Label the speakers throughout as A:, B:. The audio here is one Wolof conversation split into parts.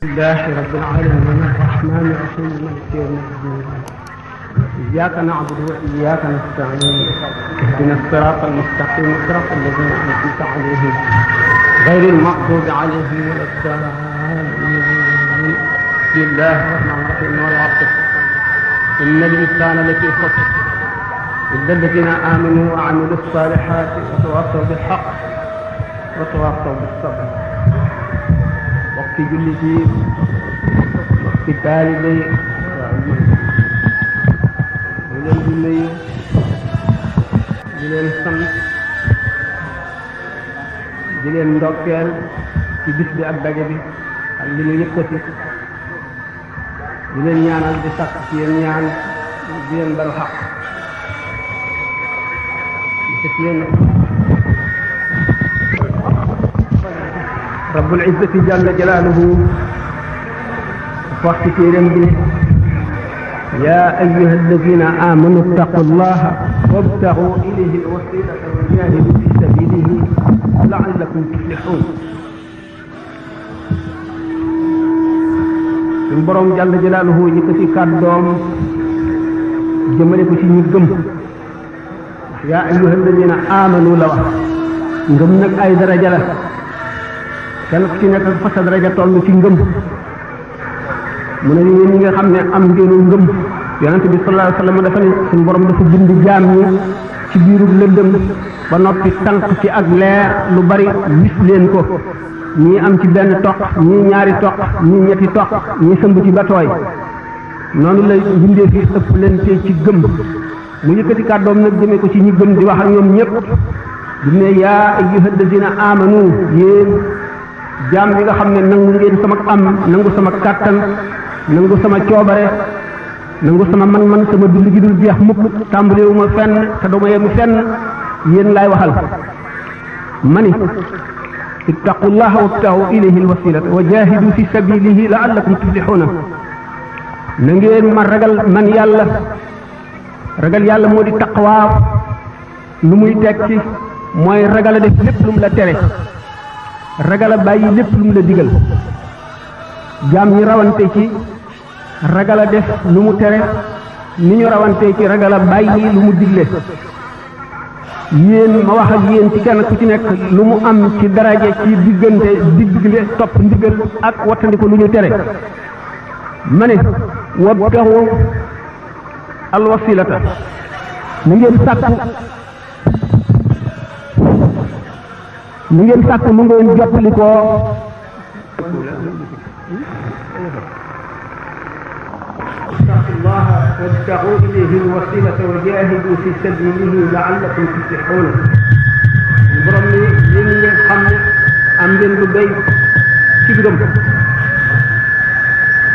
A: لله رب العالمين الرحمن الرحيم مالك يوم الدين إياك نعبد وإياك نستعين اهدنا الصراط المستقيم صراط الذين أنعمت عليهم غير المغضوب عليهم ولا الضالين بسم الله الرحمن الرحيم والعصر إن الإنسان لفي خسر إلا الذين آمنوا وعملوا الصالحات وتواصوا بالحق وتواصوا بالصبر waxtu julli ci waxtu taalibe ñu leen di nuyu di leen sant di leen ndokkeel ci bis bi ak daje bi ak li ñu yëkkati di leen ñaanal di sàkk ci yéen ñaan di leen balu xaq def leen رب العزة جل جلاله وقت رمبه يا أيها الذين آمنوا اتقوا الله وابتغوا إليه الوسيلة وجاهدوا في سبيله لعلكم تفلحون البرم جل جلاله يكتي كادوم جمالك شي نيغم يا أيها الذين آمنوا لو ngëm nak ay daraja la kenn ku ci nekk fa sa daraja toll ci ngëm mu ne yéen ñi nga xam ne am ngeen ngëm yonent bi sallallahu alayhi wasallam dafa ne suñu borom dafa bind jaam ñi ci biiru lëndëm ba noppi tànk ci ak leer lu bari wis leen ko ñii am ci benn toq ñii ñaari toq ñii ñetti toq ñii sëmb ci ba tooy noonu la bindee fi ëpp leen ci gëm mu yëkkati kàddoom nag jëmee ko ci ñi gëm di wax ak ñoom ñëpp di ne yaa ayyuhal lazina amanu yéen jaam yi nga xam ne nangu ngeen sama am nangu sama kàttan nangu sama coobare nangu sama man-man sama dund gi dul jeex mukk tàmbalewuma fenn te duma yemu fenn yéen laay waxal mani ittaqullaha wabtahu ilayhi alwasilata wa jahidu fi sabilihi la'allakum tuflihuna na ngeen ma ragal man yàlla ragal yàlla moo di taqwa lu muy tekki mooy ragal a def lépp lu mu la tere ragal a bàyyi lépp lu mu la digal jaam ñi rawante ci ragal a def lu mu tere ni ñu rawante ci ragal a bàyyi lu mu digle yéen ma wax ak yéen ci kenn ku ci nekk lu mu am ci daraje ci diggante digle topp ndigal ak wattandiku lu ñu tere ma ne wabtahu alwasilata na ngeen sàkku mu ngeen sàkk mu ngeen jottali ko Allah wabtaghu ilayhi alwasilata wa jahidu fi sabilihi la'allakum tuflihun borom ni yéen ngeen xam ne am ngeen lu doy ci ngëm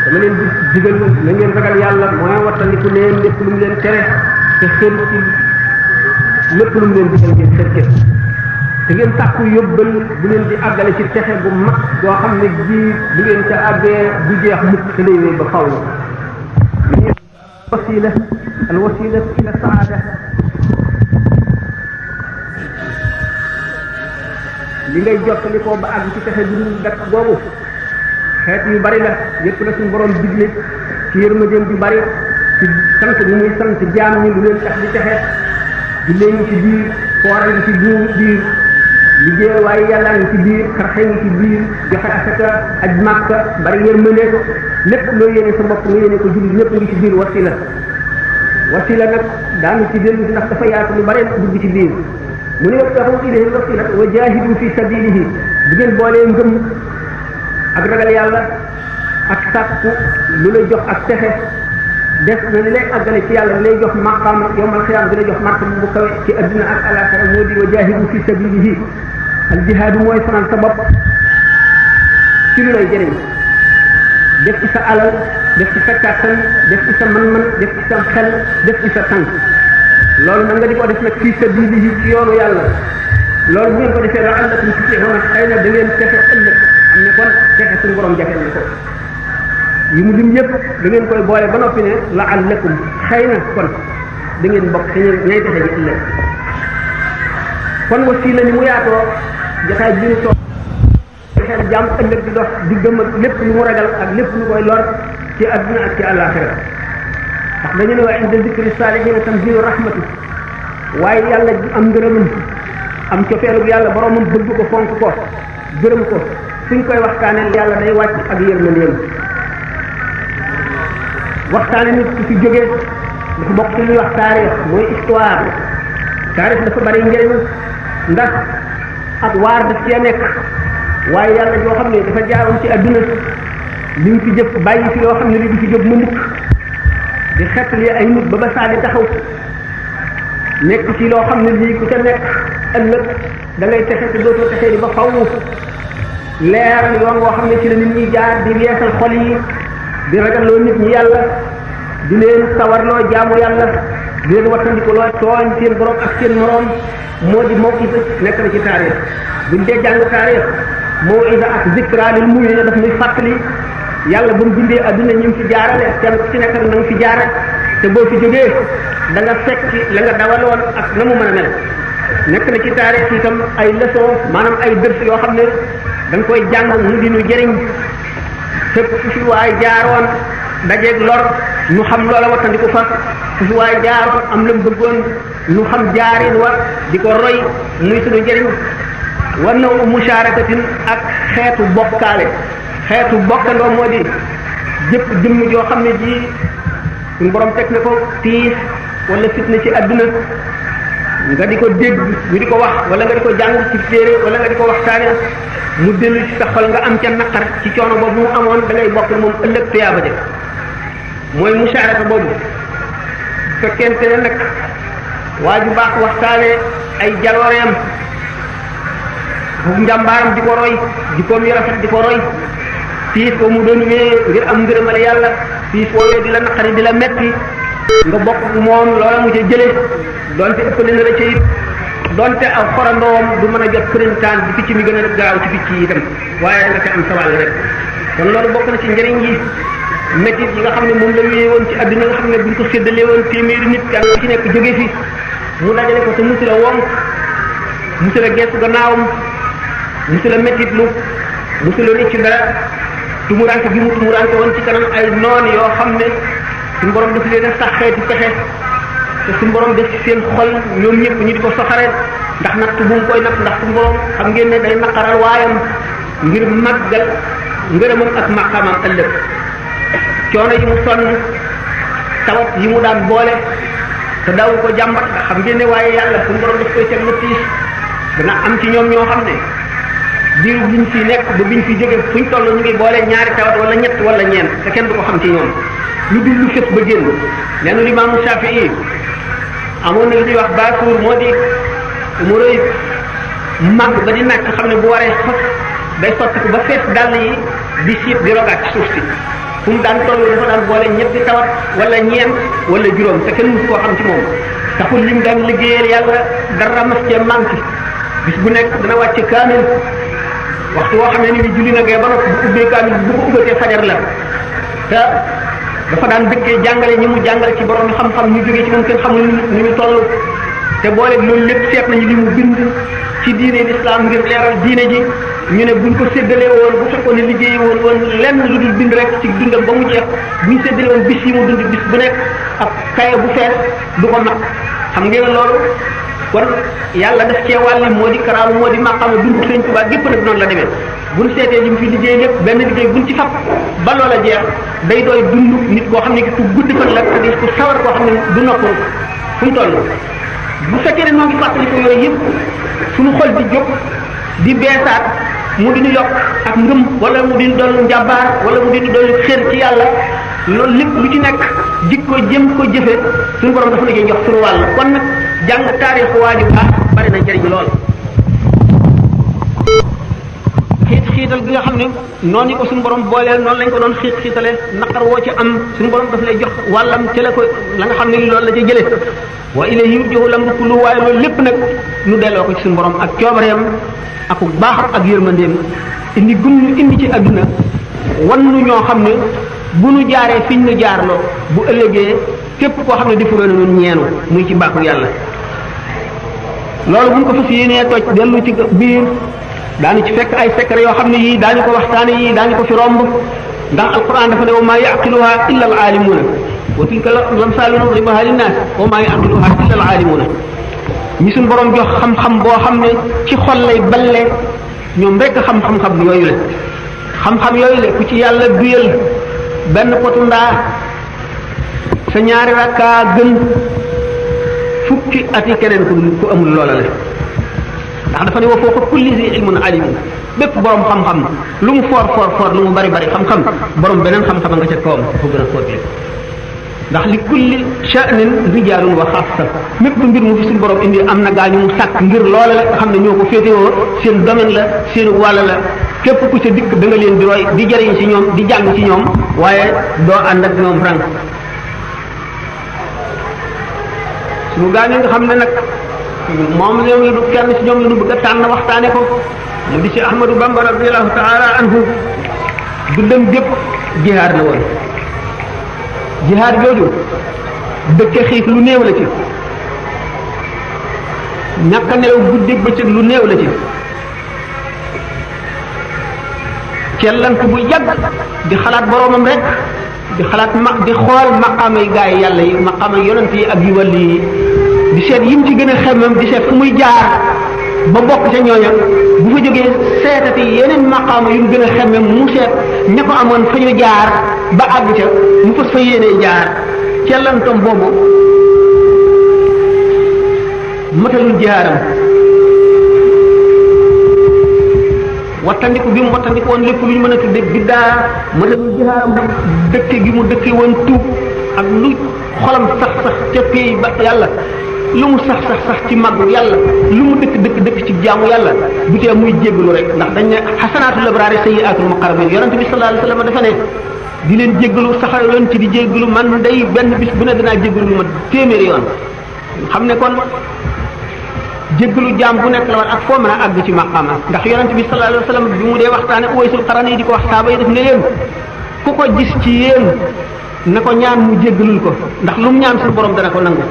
A: dama leen di digal na ngeen ragal yàlla mooy wattandiku leen lépp lu mu leen tere te xër ci lépp lu mu leen digal ngeen xër te ngeen sàkku yóbbal bu leen di àggale ci texe bu mag doo xam ne ji bu leen ca àggee du jeex mukk te lay wéy ba faw wasila al wasila ila saada li ngay jottali ko ba àgg ci texe bu dul dakk boobu xeet yu bari la yépp la suñu borom digle ci yërmandeem ju bari ci sant ñu muy sant jaam ñi lu leen tax di texe di leen ci biir foora ngi ci biir liggéey waaye yàlla ngi ci biir xarxe ngi ci biir joxe asaka aj màkka bari yërmande ko lépp loo yéene sa bopp nga yéene ko jullit ñëpp ngi ci biir wasila nag daanu ci dellu ndax dafa yaatu lu bare dugg ci biir mu ne wabtahu ilayhi wasila wa jahidu fi sabilihi bu ngeen boolee ngëm ak ragal yàlla ak sàkku lu lay jox ak texe def na li lay àggale ci yàlla li lay jox maqaam yowmal xiyaam di la jox martaba bu kawe ci adduna ak alaxira moo di wa jahidu fi sabilihi al jihaadu mooy fanaan sa bopp ci lu lay jëriñ def ci sa alal def ci sa kàttan def ci sa man-man def ci sa xel def ci sa tànk loolu nag nga di ko def nag fi sabilihi ci yoonu yàlla loolu bu ngeen ko defee la'allakum tuflihun xëy na da ngeen texe ëllëg am ne kon texe suñu borom jafeel na ko yi mu lim yëpp da ngeen koy boole ba noppi ne la'allakum xëy na kon da ngeen bokk ci ñay texe ji ëllëg kon wasila ni mu yaatoo jotaay bi ñu toog xel jaam ëllëg di dox diggam ak lépp lu mu ragal ak lépp lu koy lor ci àdduna ak ci àllaaxira ndax dañu ne wa inda zikri saalihiina tanzilu rahmati waaye yàlla am ngërëmam am cofeelu yàlla boromam bëgg ko fonk ko gërëm ko suñ koy waxtaanee yàlla day wàcc ak yërmandeem waxtaane nit ku fi jógee dafa bokk ci ñuy wax taarix mooy histoire taarix dafa bari njëriñ ndax ak waar daf cee nekk waaye yàlla joo xam ne dafa jaaroon ci adduna li mu fi jëf bàyyi fi loo xam ne li du fi jóg mu mukk di xettali ay nit ba saa di taxaw nekk ci loo xam ne lii ku ca nekk ëllëg da ngay texe te dootoo texe di ba faw leeral yoon woo xam ne ci la nit ñi jaar di yeesal xol yi di ragalloo nit ñi yàlla di leen sawarloo jaamu yàlla di leen wattandiku loo tooñ seen borom ak seen moroom moo di mawqif nekk na ci taarix buñ dee jàng taarix mawida ak zikra lil mu'minin daf muy fàttali yàlla ba mu bindee adduna ñu ngi fi jaarale kenn ku ci nekk na nga fi jaare te boo fi jógee da nga fekk la nga dawaloon ak na mu mën a mel nekk na ci taarix itam ay leçon maanaam ay dërs yoo xam ne da nga koy jàng mu di nu jëriñ fépp fu fi waay jaaroon dajeeg lor ñu xam loola wattandiku fa fu fi waay jaaroon am la mu bëggoon ñu xam jaarin wa di ko roy muy suñu njëriñ war na musharakatin ak xeetu bokkaale xeetu bokkandoo moo di jëpp jëmm joo xam ne ji suñu borom teg na ko tiis wala fitna ci adduna nga di ko dégg ñu di ko wax wala nga di ko jàng ci téere wala nga di ko waxtaane mu dellu ci sa xol nga am ca naqar ci coono boobu mu amoon da ngay bokk moom ëllëg tuyaaba ja mooy musharaka boobu fekkente ne nag waa ju baax waxtaane ay jalooreem bu njàmbaaram di ko roy jikkoom yu rafet di ko roy tiis ko mu doon wee ngir am ngërëmal yàlla tiis woowee di la naqari di la metti nga bokk moom loola mu ca jële donte ëppale na la ca it donte ak xorandoom du mën a jot printemps bi picc mi gën a gaaw ci picc yi itam waaye da nga ca am sawal rek kon loolu bokk na ci njëriñ yi métit yi nga xam ne moom la wéyee woon ci àdduna nga xam ne buñ ko séddalee woon téeméeri nit kenn ci nekk jóge fi mu dajale ko te musu la wonk musu la gestu gannaawam musu la métit lu musu la rëcc dara tumuranke bi mu tumuranke woon ci kanam ay noon yoo xam ne suñu borom daf leen a sax xeeti pexe te suñu borom def ci seen xol ñoom ñëpp ñu di ko soxare ndax natt bu mu koy natt ndax suñu borom xam ngeen ne day naqaral waayam ngir màggal ngërëmam ak maqamam ëllëg coono yi mu sonn tawat yi mu daan boole te daaw ko jàmbat ndax xam ngeen ne waaye yàlla suñu borom daf koy teg na tiis dana am ci ñoom ñoo xam ne diiru biñ fi nekk ba biñ fi jóge fuñ toll ñu ngi boole ñaari tawat wala ñett wala ñeent te kenn du ko xam ci ñoom lu dul lu fës ba génn lenn limaamu Shafii amoon na li ñuy wax baasuur moo di mu rëy màgg ba di nàkk xam ne bu waree fas day sotti ko ba fees dàll yi di siit di rogaat ci suuf si fu mu daan toll dafa daan boole ñetti tawat wala ñeent wala juróom te kenn musu koo xam ci moom taxul lim daan liggéeyal yàlla dara mas cee manqué bis bu nekk dana wàcce kaamil waxtu woo xam ne ni ngi julli na gee ba noppi bu ubbee kaamil bu ko ubbatee fajar la te dafa daan dëkkee jàngale ñi mu jàngale ci borom xam-xam ñu jógee ci moom kenn xamul ni mu toll te boole loolu lépp seet nañu li mu bind ci diine l'islam ngir leeral diine ji ñu ne buñ ko séddalee woon bu fekkoon ne liggéey woon lenn lu dul bind rek ci dundam ba mu jeex buñ séddalee woon bis yi mu dund bis bu nekk ak kaye bu fees du ko mat xam ngeen loolu kon yàlla daf cee wàlli moo di karaamu moo di maqaama dund Sëñ Tuubaa gépp nag noonu la demee buñ seetee li mu fi liggéey lépp benn liggéey buñ ci fab ba loola jeex day doy dund nit koo xam ne ku gudd fan la te di ku sawar koo xam ne du noppalu fu mu toll bu fekkee ne noo ngi fàttali ko yooyu yëpp suñu xol di jóg di beesaat mu di ñu yokk ak ngëm wala mu di ñu dolli njàmbaar wala mu di ñu dolli xër ci yàlla loolu lépp lu ci nekk jikko jëm ko jëfe suñu borom dafa liggéey jox suñu wàll kon nag jàng taarix waaju baax bari na njëriñ lool xiital gi nga xam ne noonu ñu ko suñu borom booleel noonu lañ ko doon xiitale naqar woo ci am suñu borom daf lay jox wàllam ca la ko la nga xam ne loolu la ca jële wa ilayhi yurja'u lamru kullu waaye loolu lépp nag nu delloo ko ci suñu borom ak coobareem ak baaxam ak yërmandeem indi gum ñu indi ci adduna wan nu ñoo xam ne bu nu jaaree fiñ nu jaarloo bu ëllëgee képp koo xam ne defu na nun ñeenu muy ci baaxu yàlla loolu buñ ko fas yéenee toj dellu ci biir daanu ci fekk ay secret yoo xam ne yii daañu ko waxtaane yii daañu ko fi romb ndax alquran dafa ne wa maa yaqiluha illa al aalimuuna wa tilka lamsaalu nadribuha linnaas wa maa yaqiluha illa al aalimuuna ñi suñ borom jox xam-xam boo xam ne ci xol lay balle ñoom rekk xam-xam yooyu la xam-xam yooyu la ku ci yàlla duyal benn potu ndaa sa ñaari rakkaa gën fukki ati keneen ku amul loola la ndax dafa ne wa fawqa kulli zi ilmun alim bépp borom xam-xam lu mu for lu mu bari xam-xam borom beneen xam-xam nga ca kawam foo gën a fóotee ndax li kulli sha'nin rijaalun wa xaassa mépp mbir mu fi suñu borom indi am na gaañu mu sàkk ngir loola la nga xam ne ñoo ko féetewoo seen domaine la seen wàll la képp ku ca dikk da nga leen di roy di jëriñ ci ñoom di jàng ci ñoom waaye doo ànd ak ñoom frank suñu gaañu nga xam ne nag moom ñoom la du kenn ci ñoom la du bëgg a tànn waxtaane ko mu di ci Ahmadou Bamba radiyallahu taala anhu dundam gépp jihaad la woon jihaad jooju dëkke xiif lu néew la ci ñàkk a nelaw guddeeg bëccëg lu néew la ci cellant bu yàgg di xalaat boroomam rek di xalaat di xool maqaamay gaay yàlla yi maqaamay yonent yi ak yu wàlli yi di seet yim ci gën a xemmam di seet fu muy jaar ba bokk ca ñooña bu fa jógee seetati yeneen maqaama yu mu gën a xemmam mu seet ña ko amoon fa ñu jaar ba àgg ca mu fas fa yéenee jaar cellantom boobu matalul jihaaram wattandiku bi mu wattandiku woon lépp lu ñu mën a tudde biddaa matalul jihaaram dëkke gi mu dëkke woon tuub ak lu xolam sax ca péey ba yàlla lu mu sax ci màggu yàlla lu mu dëkk ci jaamu yàlla du tee muy jéggalu rek ndax dañ ne xasanaatul abraari sayyiaatul muqarrabiin yonent bi sallallahu alayhi wa sallam dafa ne di leen jéggalu saxal leen ci di jéggalu man day benn bis bu ne danaa jéggalu lu ma téeméeri yoon xam ne kon jéggalu jaam bu nekk la war ak foo mën a àgg ci maqaama ndax yonent bi sallallahu alayhi wa sallam bi mu dee waxtaane Uwaysul Qarani di ko wax saaba yi def ne leen ku ko gis ci yéen na ko ñaan mu jéggalul ko ndax lu mu ñaan suñu borom dana ko nangu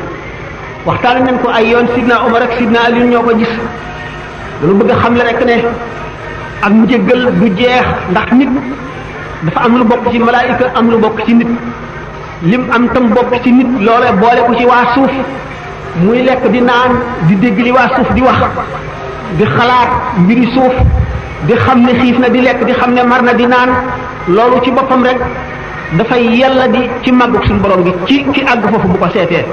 A: waxtaane nañ ko ay yoon Sidna Omar ak Sidna Ali ñoo ko gis dañu bëgg a xam le rek ne ak njéggal du jeex ndax nit dafa am lu bokk ci malaayika am lu bokk ci nit lim am tam bokk ci nit loolee boole ko ci waa suuf muy lekk di naan di dégg li waa suuf di wax di xalaat mbiri suuf di xam ne xiif na di lekk di xam ne mar na di naan loolu ci boppam rek dafay yàlla di ci màggug suñu borom gi ci ki àgg foofu bu ko seetee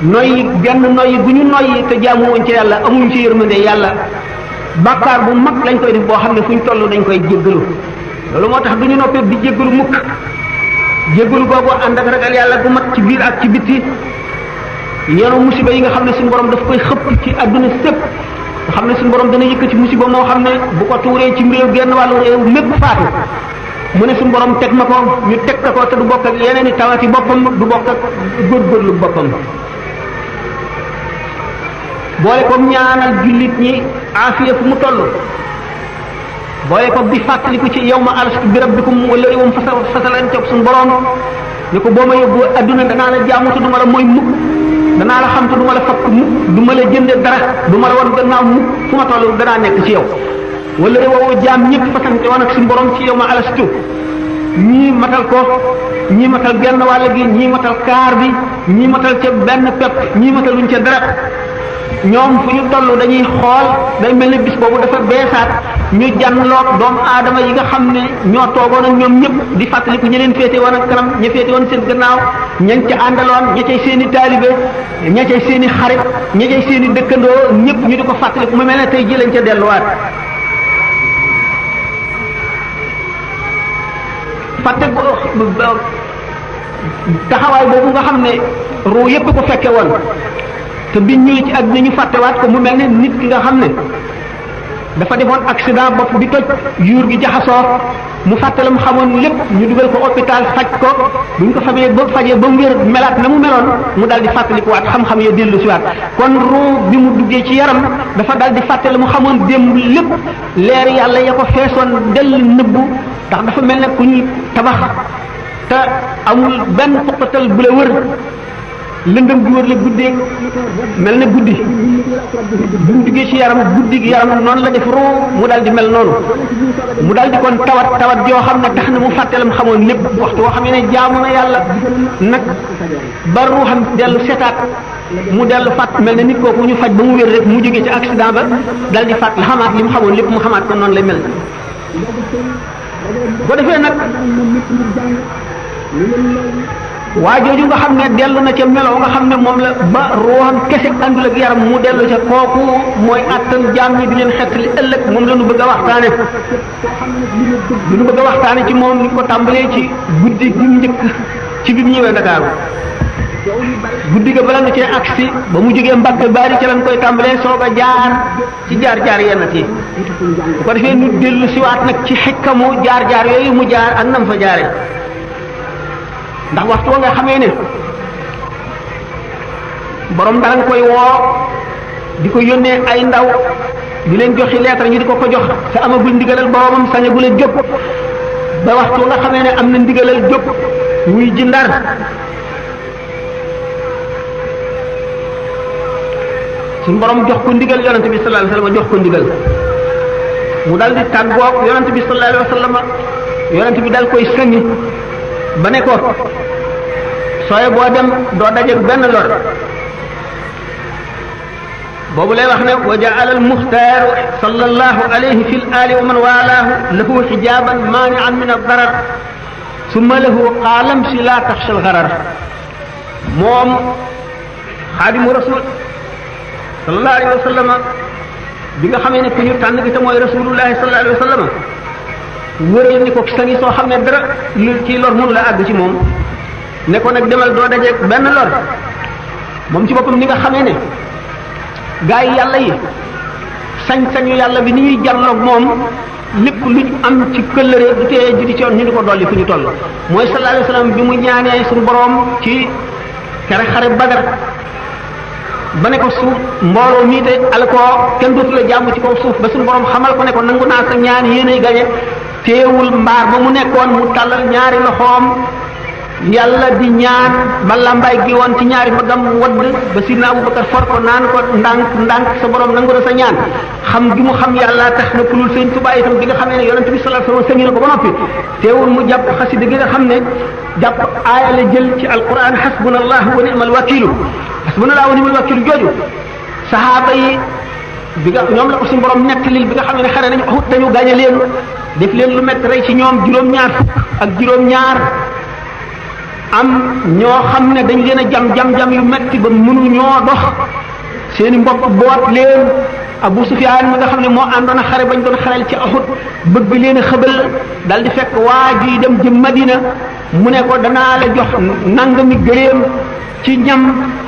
A: noyyi benn noyyi bu ñu noyyi te jaamu woon ci yàlla amuñu ci yërmande yàlla bàkkaar bu mag lañ koy def boo xam ne fu ñu toll dañ koy jéggalu loolu moo tax du ñu noppee di jéggalu mukk jéggalu googu ànd ak ragal yàlla bu mat ci biir ak ci bitti yenu musiba yi nga xam ne suñu borom daf koy xëpp ci adduna sépp nga xam ne suñu borom dana yëkkati musiba moo xam ne bu ko tuuree ci réew genn wàllu réew mépp faatu mu ne suñu borom teg ma ko ñu teg ko te du bokk ak yeneen i tawati boppam du bokk ak góorgóorlu boppam boole ko ñaanal jullit ñi aafiya fu mu toll boole ko di fàttaliku ci yawma alastu bi rabbikum wala yow fasalan toog suñu borom ne ko boo ma yóbbu adduna danaa la jaamu te du ma la mooy mukk danaa la xam te du ma la fakk mukk du ma la jënde dara du ma la wan gannaaw mukk fu ma toll danaa nekk ci yow wala yow jaam ñëpp fasante woon ak suñu borom ci yawma alastu ñii matal ko ñii matal genn wàll gi ñii matal kaar bi ñii matal ca benn pepp ñii matal luñ ca dara ñoom fu ñu toll dañuy xool day mel ni bis boobu dafa beesaat ñu jànloog doomu aadama yi nga xam ne ñoo toogoon ak ñoom ñëpp di fàttaliku ñi leen féete woon ak kanam ña féete woon seen gannaaw ñañ ca àndaloon ña cay seen i taalibe ña cay seen i xarit ña cay seen i dëkkandoo ñëpp ñu di ko fàttaliku mu mel ne tey ji lañ ca delluwaat fàtte taxawaay boobu nga xam ne ruu yépp ko fekke woon te biñ ñëwee ci àdduna ñu fàttewaat ko mu mel ne nit ki nga xam ne dafa defoon accident bopp bi toj yuur gi jaxasoo mu fàtte la mu xamoon lépp ñu dugal ko hôpital faj ko buñ ko fajee ba mu wér melaat na mu meloon mu dal di fàttalikuwaat xam-xam ya dellu si waat kon ruu bi mu duggee ci yaram dafa dal di fàtte la mu xamoon démb lépp leer yàlla ya ko feesoon dell nëbbu ndax dafa mel ne ku ñuy tabax te amul benn poqatal bu la wër lëndëm gi wër la guddee mel ne guddi bi mu duggee ci yaram guddi gi yaram noonu la def ruu mu dal di mel noonu mu dal di kon tawat joo xam ne tax na mu fàttelam xamoon lépp waxtu woo xam ne jaamu na yàlla nag ba ruuxam dellu setaat mu dellu fàtt mel ne nit kooku ñu faj ba mu wér rek mu jógee ci accident ba dal di fàtt la xamaat li mu xamoon lépp mu xamaat ko noonu lay mel boo defee nag waa jooju nga xam ne dellu na ca meloo nga xam ne moom la ba ruuxam kese àndul ak yaram mu dellu ca kooku mooy attan jaam ñi di leen xettali ëllëg moom la ñu bëgg a waxtaane du ñu bëgg a waxtaane ci moom ñu ko tàmbalee ci guddi gi njëkk ci bi mu ñëwee Dakar guddi ga bala nga cee agsi ba mu jógee Mbàkke Baari ca lañ koy tàmbalee soog a jaar ci jaar yenn ci bu ko defee ñu dellu siwaat nag ci xikkamu jaar yooyu mu jaar ak nam fa jaare ndax waxtu wa nga xamee ne borom dara nga koy woo di ko yónnee ay ndaw di leen joxi lettre ñu di ko jox te amagul ndigalal boromam sañagul a jóg ba waxtu nga xamee ne am na ndigalal jóg muy ji Ndar suñu borom jox ko ndigal yonente bi sallallahu alayhi wasallam jox ko ndigal mu dal di tàggoog yonente bi sallallahu alayhi wasallam yonente bi dal koy sëñi ba ne ko sooye boo dem doo dajeeg benn lor boobu lay wax ne wa ja'ala al-muxtaaru sallallahu alayhi fi al-aali wa man walaahu lahu xijaaban maani'an min ad-darar summa lahu qaala imshi laa taxsha al-gharar moom xaadimu rasul sallallahu alayhi wa sallam bi nga xamee ne ku ñu tànn gi te mooy rasulullahi sallallahu alayhi wa sallam wëral ni ko sangi soo xam ne dara lu ci lor mënu la àgg ci moom ne ko nag demal doo dajeeg benn lor moom ci boppam ni nga xamee ne gaa yi yàlla yi sañ-sañu yàlla bi ni ñuy jàlloog moom lépp luñ am ci këllëre du tee ji di ci yoon ñu di ko dolli fu ñu toll mooy sallallahu alayhi wa sallam bi mu ñaanee suñu borom ci kere xare Badar ba ne ko suuf mbooloo mii te alkoo kenn dootu la jàmm ci kaw suuf ba suñu borom xamal ko ne ko nangu naa sa ñaan yéenay gañe teewul mbaar ba mu nekkoon mu tàllal ñaari loxoom yàlla di ñaan ba lambaay gi woon ci ñaari mbagam wadd ba sidna Abubakar for ko naan ko ndànk sa borom nangu na sa ñaan xam gi mu xam yàlla tax na kulul Sëñ Tuubaa itam gi nga xamee ne yonent bi sallallahu alayhi wasallam sëñi na ko ba noppi teewul mu jàpp xasida gi nga xam ne jàpp aaya la jël ci alquran hasbunallahu wa ni'mal wakiilu hasbunallahu wa ni'mal wakiilu jooju sahaaba yi bi nga ñoom la ko suñu borom nettalil bi nga xam ne xare nañu Uhud te ñu gaañe leen def leen lu métti rey ci ñoom juróom-ñaar fukk ak juróom-ñaar am ñoo xam ne dañ leen a jam yu metti ba mënu ñoo dox seeni mbokk boot leen Abu Sufyaan mi nga xam ne moo àndoon a xare bañ doon xareel ci Uhud bëgg leen a xëbal dal di fekk waa ji dem jëm Madina mu ne ko danaa la jox nangami gëléem ci ñam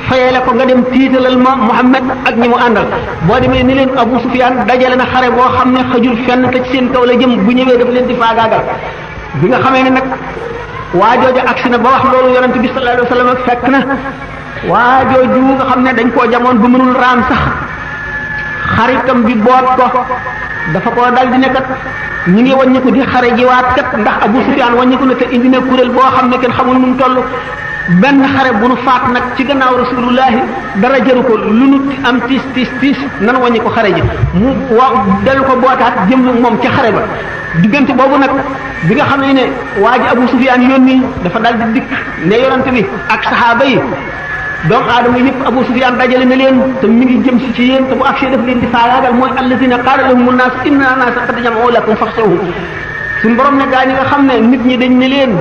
A: fayale ko nga dem tiitalal ma Muhammad ak ñi mu àndal boo demee ni leen Abu Sufyaan dajale na xare boo xam ne xajul fenn te ci seen kaw la jëm bu ñëwee daf leen di faagaagal bi nga xamee ne nag waa jooju agsi na ba wax loolu yonent bi sallallahu alayhi wa sallam fekk na waa jooju nga xam ne dañ koo jamoon bu mënul raam sax xaritam bi boot ko dafa ko dal di nekkat ñi ngi wàññiku di xare jiwaat kat ndax Abu Sufyaan wàññiku na te indi na kuréel boo xam ne kenn xamul nu mu toll benn xare bu nu faat nag ci gannaaw rasulullahi dara jëru ko lu nu am tiis nan wàññi ko xare ji mu dellu ko bootaat jëm moom ci xare ba diggante boobu nag bi nga xam ne waa ji Abu Sufyaan yónni dafa dal di dikk ne yonante bi ak saxaaba yi doomu aadama yëpp Abu Sufyaan dajale na leen te mi ngi jëm si ci yéen te bu agsee daf leen di faagaagal mooy allazina qaala lahumu nnaas inna naasa qad jama'u lakum faxshawhum suñu borom ne gaa ñi nga xam ne nit ñi dañ ne leen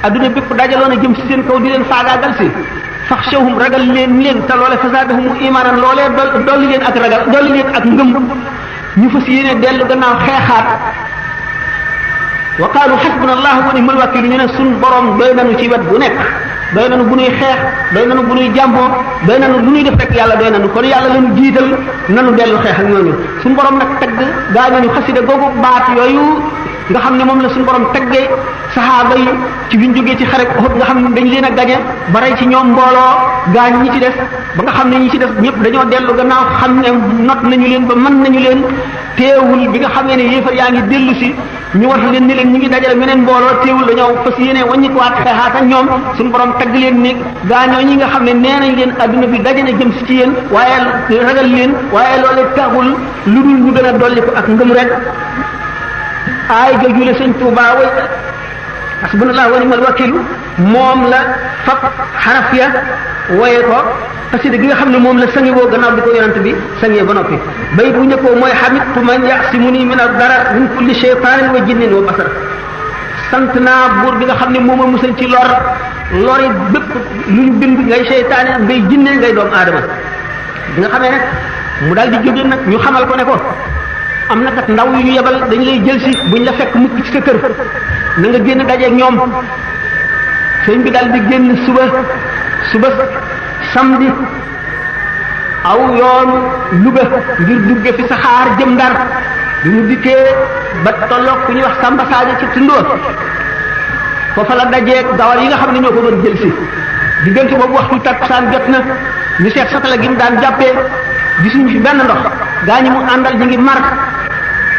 A: adduna bépp dajaloon a jëm si seen kaw di leen faagaagal si faxshawhum ragal leen te loole fazaadahum imaanan loolee dolli leen ak ragal dolli leen ak ngëm ñu fas yéene dellu gannaaw xeexaat wa qaalu xasbunallahu wa ni'mal wakiil ñu ne suñ borom doy nañu ci wet bu nekk doy nañu bu nuy xeex doy nañu bu nuy jàmboo doy nañu lu nuy def rek yàlla doy nañu kon yàlla lañu jiital nanu dellu xeex ak ñooñu suñ borom nag tagg gaa ñooñu xasida googu baat yooyu nga xam ne moom la suñ borom taggee saxaaba yi ci biñ jógee ci xare Uhud nga xam ne dañ leen a gañe ba rey ci ñoom mbooloo gaañ ñi ci des ba nga xam ne ñi ci des ñëpp dañoo dellu gannaaw xam ne not nañu leen ba mën nañu leen teewul bi nga xamee ne yéefar yaa ngi dellu si ñu wax leen ni leen ñu ngi dajale meneen mbooloo teewul dañoo fas yéene wàññikuwaat xeexaat ak ñoom suñu borom tagg leen ni gaañoo ñi nga xam ne nee nañ leen adduna bi daje na jëm si ci yéen waaye ragal leen waaye loolu taxul lu dul ñu gën a dolli ko ak ngëm rek aay jooju la sëñ Tuubaa way hasbunallahu wa ni'mal wakil moom la fab xaraf ya woye ko xasida gi nga xam ne moom la sangi woo gannaaw bi ko yonent bi sangee ba noppi bay bu njëkkoo mooy hamidtu man yasimuni min ad-darar min kulli shaytanin wa jinnin wa basar sant naa buur bi nga xam ne moom a musal ci lori bépp lu ñu bind ngay seytaane ngay jinne ngay doomu aadama bi nga xamee nag mu daal di jóge nag ñu xamal ko ne ko am na kat ndaw yu ñu yebal dañ lay jël si buñ la fekk mukk ci sa kër na nga génn dajeeg ñoom sëñ bi daal di génn suba samedi aw yoonu Louga ngir dugge fi saxaar jëm Ndar bi mu dikkee ba tolloog ku ñuy wax Samba Sadio ci tundóor foofa la dajeeg dawal yi nga xam ne ñoo ko doon jël si diggante boobu waxtu takkusaan jot na ñu seet satala gi mu daan jàppee gisuñu fi benn ndox gaa ñi mu àndal ñu ngi mar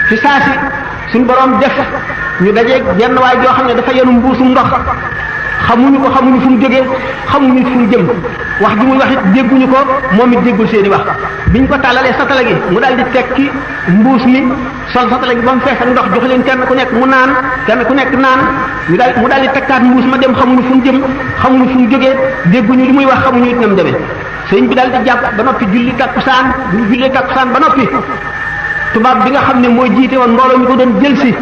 A: fi saasi suñ borom def ñu dajeeg jenn waay joo xam ne dafa yenu mbuusum ndox xamuñu ko xamuñu fu mu jógee xamuñu fu mu jëm wax ji muy wax it dégguñu ko moom it déggul seeni wax biñ ko tàllalee satala gi mu daal di tekki mbuus mi sol satala gi ba mu fees ak ndox jox leen kenn ku nekk mu naan kenn ku nekk naan mu daal di tekkaat mbuus ma dem xamuñu fu mu jëm xamuñu fu mu jógee dégguñu li muy wax xamuñu it nam demee sëñ bi daal di jàpp ba noppi julli takkusaan bu ñu jullee takkusaan ba noppi tubaab bi nga xam ne mooy jiite woon mbooloo mi ko doon jël si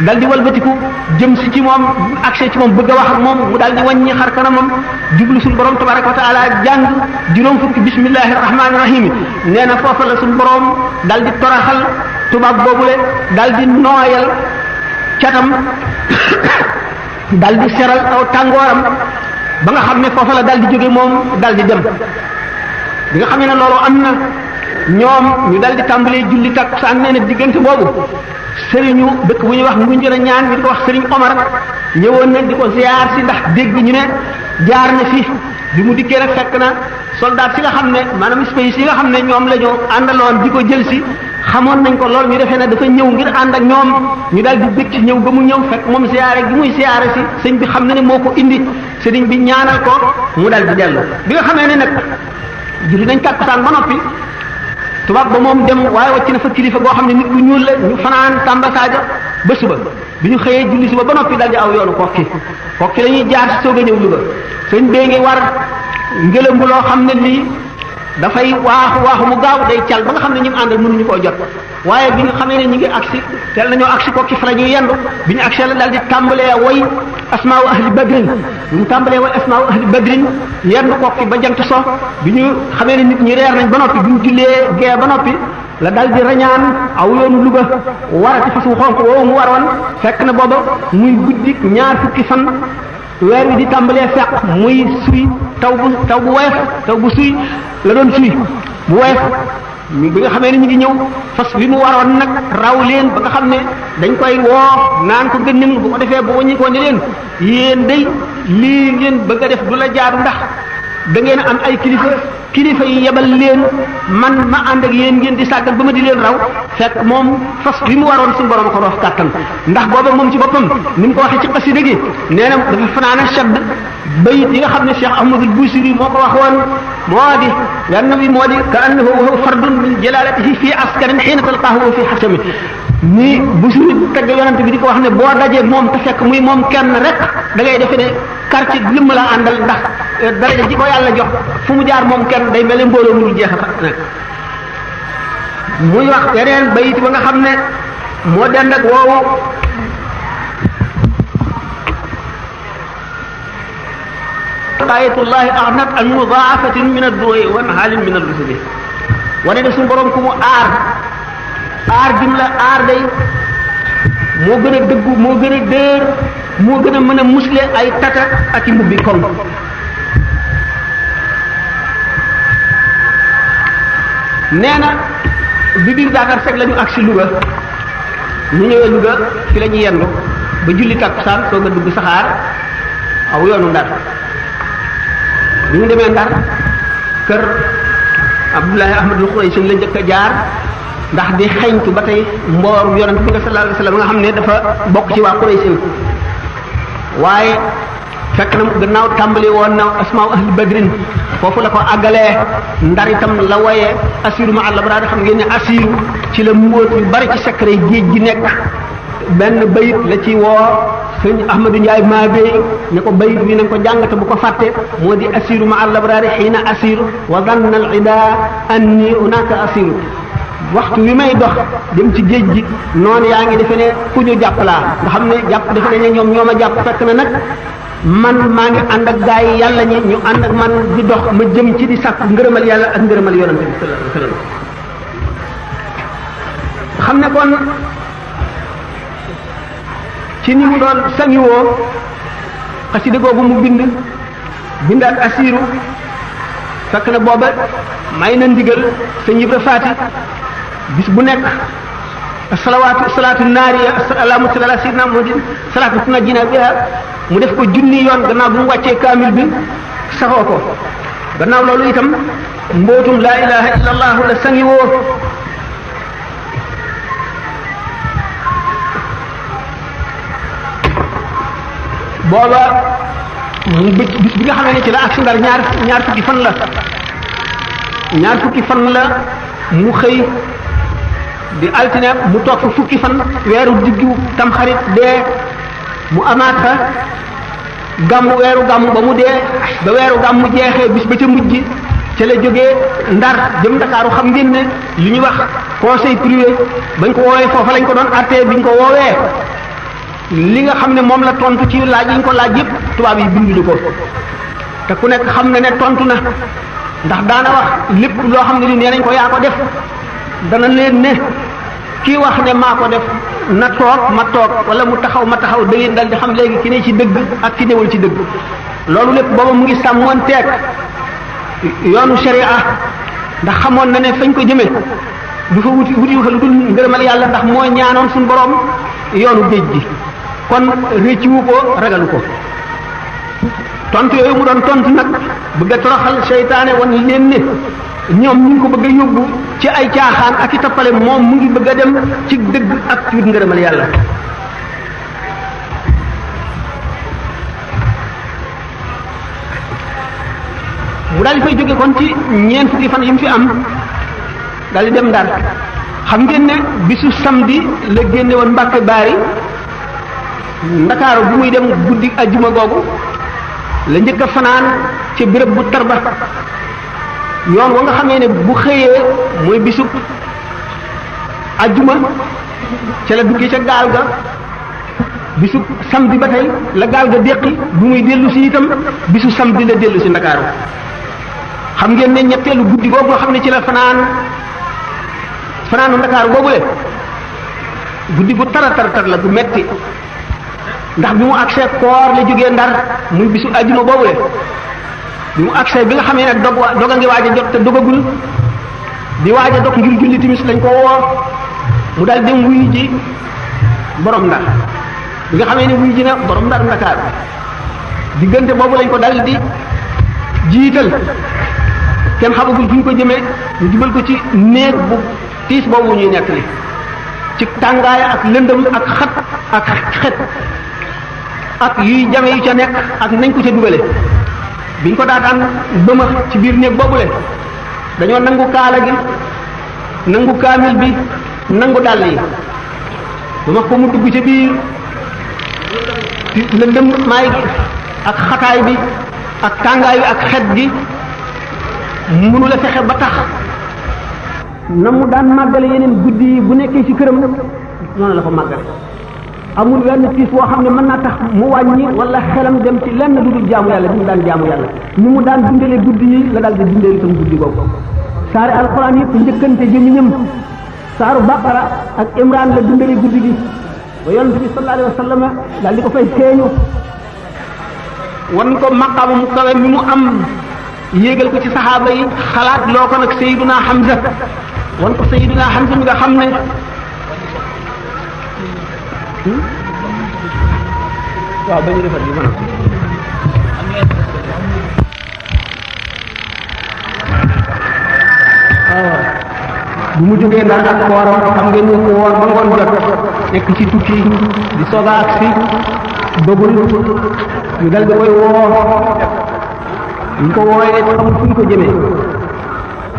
A: dal di walbatiku jëm si ci moom accès ci moom bëgg a wax ak moom mu daal di wàññi xar kanamam jublu suñu borom tabaraka wa taala jàng juróom fukki bismillahi rahmaani rahim nee na foofa la suñu borom dal di toraxal tubaab boobule dal di nooyal catam dal di seral aw tàngooram ba nga xam ne foofa la dal di jóge moom dal di dem bi nga xam ne loolu am na ñoom ñu dal di tàmbalee julli takkusaan nee na diggante boobu sëriñu dëkk bu ñuy wax ngu njëriñ ñaan ñu di ko wax sëriñ Omar ñëwoon na di ko ziar si ndax dégg ñu ne jaar na fi bi mu dikkee rek fekk na soldat si nga xam ne maanaam espèce yi nga xam ne ñoom la ñu àndaloon di ko jël si xamoon nañ ko lool ñu defee ne dafa ñëw ngir ànd ak ñoom ñu daal di bëgg ci ñëw ba mu ñëw fekk moom ziare gi muy ziare si sëñ bi xam na ne moo ko indi sëriñ bi ñaanal ko mu daal di dellu bi nga xamee ne nag julli nañ takkusaan ba noppi tubaab ba moom dem waaye wàcc na fa kilifa goo xam ne nit ku ñuul la ñu fanaan Tamba Sadio ba suba bi ñu xëyee julli suba ba noppi daal di aw yoonu kokki la ñuy jaar si soog a ñëw Louga sëñ bee ngi war ngëlëmbu loo xam ne lii dafay waaxu mu gaaw day cal ba nga xam ne ñu àndal mënuñu koo jot waaye bi nga xamee ne ñu ngi agsi teel nañoo agsi kokki fa la ñuy yendu bi ñu agsi la daal di tàmbalee way asmaa'u ahli badrin bi ñu tàmbalee way asmaa'u ahli badrin yendu kokki ba jant so bi ñu xamee ne nit ñi reer nañ ba noppi bi ñu jullee gee ba noppi la dal di rañaan aw yoonu Louga warati fas wu xonq woowu mu waroon fekk na booba muy guddi ñaar fukki fan weer wi di tàmbalee fekk muy suy taw bu woyof taw bu suy la doon suy bu woyof bi nga xamee ne ñu ngi ñëw fas bi mu waroon nag raw leen ba nga xam ne dañ koy woo naan ko gënnim bu ko defee bu wàññi ko ne leen yéen day lii ngeen bëgg a def du la jaadu ndax da ngeen am ay kilifa yi yebal leen man ma ànd ak yéen ngeen di sàggal ba ma di leen raw fekk moom fas bi mu waroon suñu borom ko roof kàttan ndax booba moom ci boppam ni mu ko waxee ci xasida gi nee na dafa fanaana shadd bayit yi nga xam ne Cheikh Ahmadul Busiri moo ko waxoon moo di yan bi moo di ka annahu wa huwa fardun min jalalatihi fii askarin xiina talqaahu fi xasami ni Busiri tagg yonante bi di ko wax ne boo dajee moom te fekk muy moom kenn rek da ngay defe ne quartier bi lim la àndal ndax daraja ji ko yàlla jox fu mu jaar moom kenn day mel ne mbooloo mu jeex a nekk muy wax yeneen bayit ba nga xam ne moo dend ak woowu ayatullahi aghnat an mudaafatin min ad-du'i wa halin min ar-rusuli wane ne suñu borom ku mu aar dim la aar day moo gën a dëggu moo gën a dër moo gën a mën a musle ay tata ak i mbubbi koŋ nee na bi biir Dakar fekk la ñu agsi Louga ñu ñëwee Louga fi la ñu yendu ba julli takkusaan soog a dugg saxaar aw yoonu Ndar bi ñu demee Ndar kër Abdoulaye Ahmadul Xuraysi la njëkk a jaar ndax di xeeñtu ba tey mbooru yonent bi sallallahu alayhi wasallam nga xam ne dafa bokk ci waa Quraysh waaye fekk na gannaaw tàmbali woon na asmaa ahli badrin foofu la ko àggalee ndar itam la woyee asiru ma àll bara xam ngeen ne asiru ci la mbóot yu bari ci secret géej gi nekk benn bayit la ci woo sëñ Ahmadou Ndiaye Mabey ne ko bayit bi nañ ko jàngate bu ko fàtte moo di asiru ma àll bara xiina asiru wa danna al ida anni unaka asiru waxtu wi may dox dem ci géej gi noonu yaa ngi defe ne ku ñu jàpp laa nga xam ne jàpp defe ne ñoom ñoo ma jàpp fekk na nag man maa ngi ànd ak gaa yi yàlla ñi ñu ànd ak man di dox ma jëm ci di sàkk ngërëmal yàlla ak ngërëmal yonante bi sallallahu alayhi wasallam xam ne kon ci ni mu doon sangiwoo xasida googu mu bindaat asiru fekk na booba may na ndigal sëñ Ibra Faati bis bu nekk salaatu naariya allahumma salli ala sayyidina muhammadin salaatu tunajjina biha mu def ko junni yoon gannaaw bu mu wàccee kaamil bi saxoo ko gannaaw loolu itam mbootum laa ilaha illa allah la sangi woo booba mu bis bi nga xam ne ci la ak Ndar ñaar fukki fan la mu xëy di altine mu toog fa fukki fan weeru diggu tamxarit dee mu amaat fa weeru gàmmu ba mu dee ba weeru gàmmu jeexee bis ba ca mujj ca la jógee Ndar jëm Ndakaaru xam ngeen ne li ñuy wax conseil privé bañ ko woowee foofa lañ ko doon attee biñ ko woowee li nga xam ne moom la tontu ci laaj yi ñu ko laaj yëpp tubaab yi binduñu ko te ku nekk xam na ne tontu na ndax daana wax lépp loo xam ne li nee nañ ko yaa ko def dana leen ne kii wax ne maa ko def na toog ma toog wala mu taxaw ma taxaw da ngeen dal di xam léegi ki ne ci dëgg ak ki newul ci dëgg loolu lépp booba mu ngi sàmmoon teeg yoonu sharia ndax xamoon na ne fañ ko jëmee du fa wuti fa lu dul ngërëmal yàlla ndax moo ñaanoon suñu borom yoonu géej gi kon récciwu ko ragalu ko tontu yooyu mu doon tontu nag bëgg a toroxal seytaane wan leen ne ñoom ñu ngi ko bëgg a yóbbu ci ay caaxaan ak i tappale moom mu ngi bëgg a dem ci dëgg ak ci wut ngërëmal yàlla mu daal di fay jóge kon ci ñeent fukki fan yi mu fi am daal di dem Ndar xam ngeen ne bisu samedi la génne woon Mbàkke Baari Ndakaaru bu muy dem guddi ajjuma googu la njëkk a fanaan ci béréb bu Tarba yoon wa nga xamee ne bu xëyee mooy bisu ajjuma ca la duggee ca gaal ga bisu samedi ba tey la gaal ga déqi bu muy dellu si itam bisu samedi la dellu si Ndakaaru xam ngeen ne ñetteelu guddi googu nga xam ne ci la fanaanu Ndakaaru googule guddi gu tar la gu metti ndax bi mu agsee koor la jógee Ndar muy bisu ajjuma boobule bi mu agsee bi nga xamee ne dog a ngi waaj a jot te dogagul di waaj a dog ngir julli timis lañ ko woo mu daal dem wuyu ji borom Ndar bi nga xamee ne wuyu ji na borom Ndar Ndakaaru diggante boobu lañ ko dal di jiital kenn xamagul fu ñu ko jëmee ñu jubal ko ci néeg bu tiis boobu ñuy nekk li ci tàngaay ak lëndëm ak xat ak xet ak yuy jame yu ca nekk ak nañ ko ca dugale biñ ko daataan bëma ci biir néeg boobule dañoo nangu kaala gi nangu kaamil bi nangu dàll yi bëma ko mu dugg ca biir lëndëm maay gi ak xataay bi ak tàngaay bi ak xet gi mënu la fexe ba tax na mu daan màggale yeneen guddi yi bu nekkee ci këram noonu la ko màggale amul wenn tiis boo xam ne mën naa tax mu wàññi wala xelam dem ci lenn lu dul jaamu yàlla bi mu daan jaamu yàlla ni mu daan dundale guddi yi la daal di dundale itam guddi boobu saari alxuraan yëpp njëkkante jëmiñam saaru baqara ak imran la dundale guddi gi ba yonent bi sallallahu alayhi wa sallam daal di ko fay feeñu wan ko maqaama mu kawe mi mu am yéegal ko ci saxaaba yi xalaat loo ko nag Sayyiduna Hamza wan ko Sayyiduna Hamza mi nga xam ne waaw ba ñu defar bi mën a bu mu jógee Ndar ak kooram xam ngeen ñu ko woor ba ngoon jot nekk ci tukki di soga ak si bëggul ñu dal di koy woo ñu ko wooyee xamul fu ñu ko jëmee